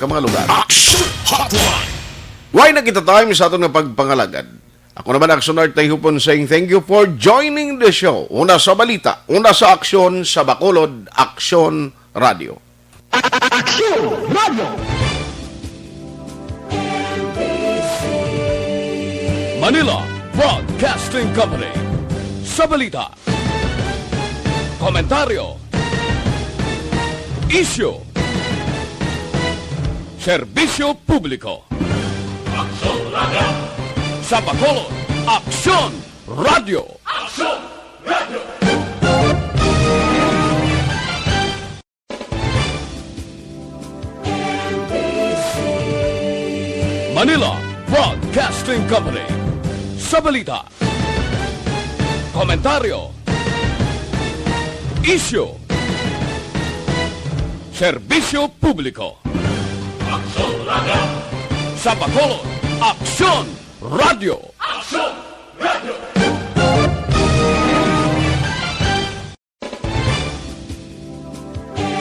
Ka mga lugar. Action Hotline. Way na kita time sa aton nga pagpangalagad. Ako naman, Action Art Tayhupon, saying thank you for joining the show. Una sa balita, una sa aksyon, sa Bacolod, Aksyon Radio. Aksyon Radio! Manila Broadcasting Company. Sa balita, komentaryo, isyu, serbisyo publiko. Aksyon Radio. Sa Bacolod, Aksyon Radio. Aksyon Radio. Manila Broadcasting Company. Sa balita, komentaryo, isyu, serbisyo publiko. Aksyon Radio. Sa Bacolod, Aksyon Radio. Aksyon Radio.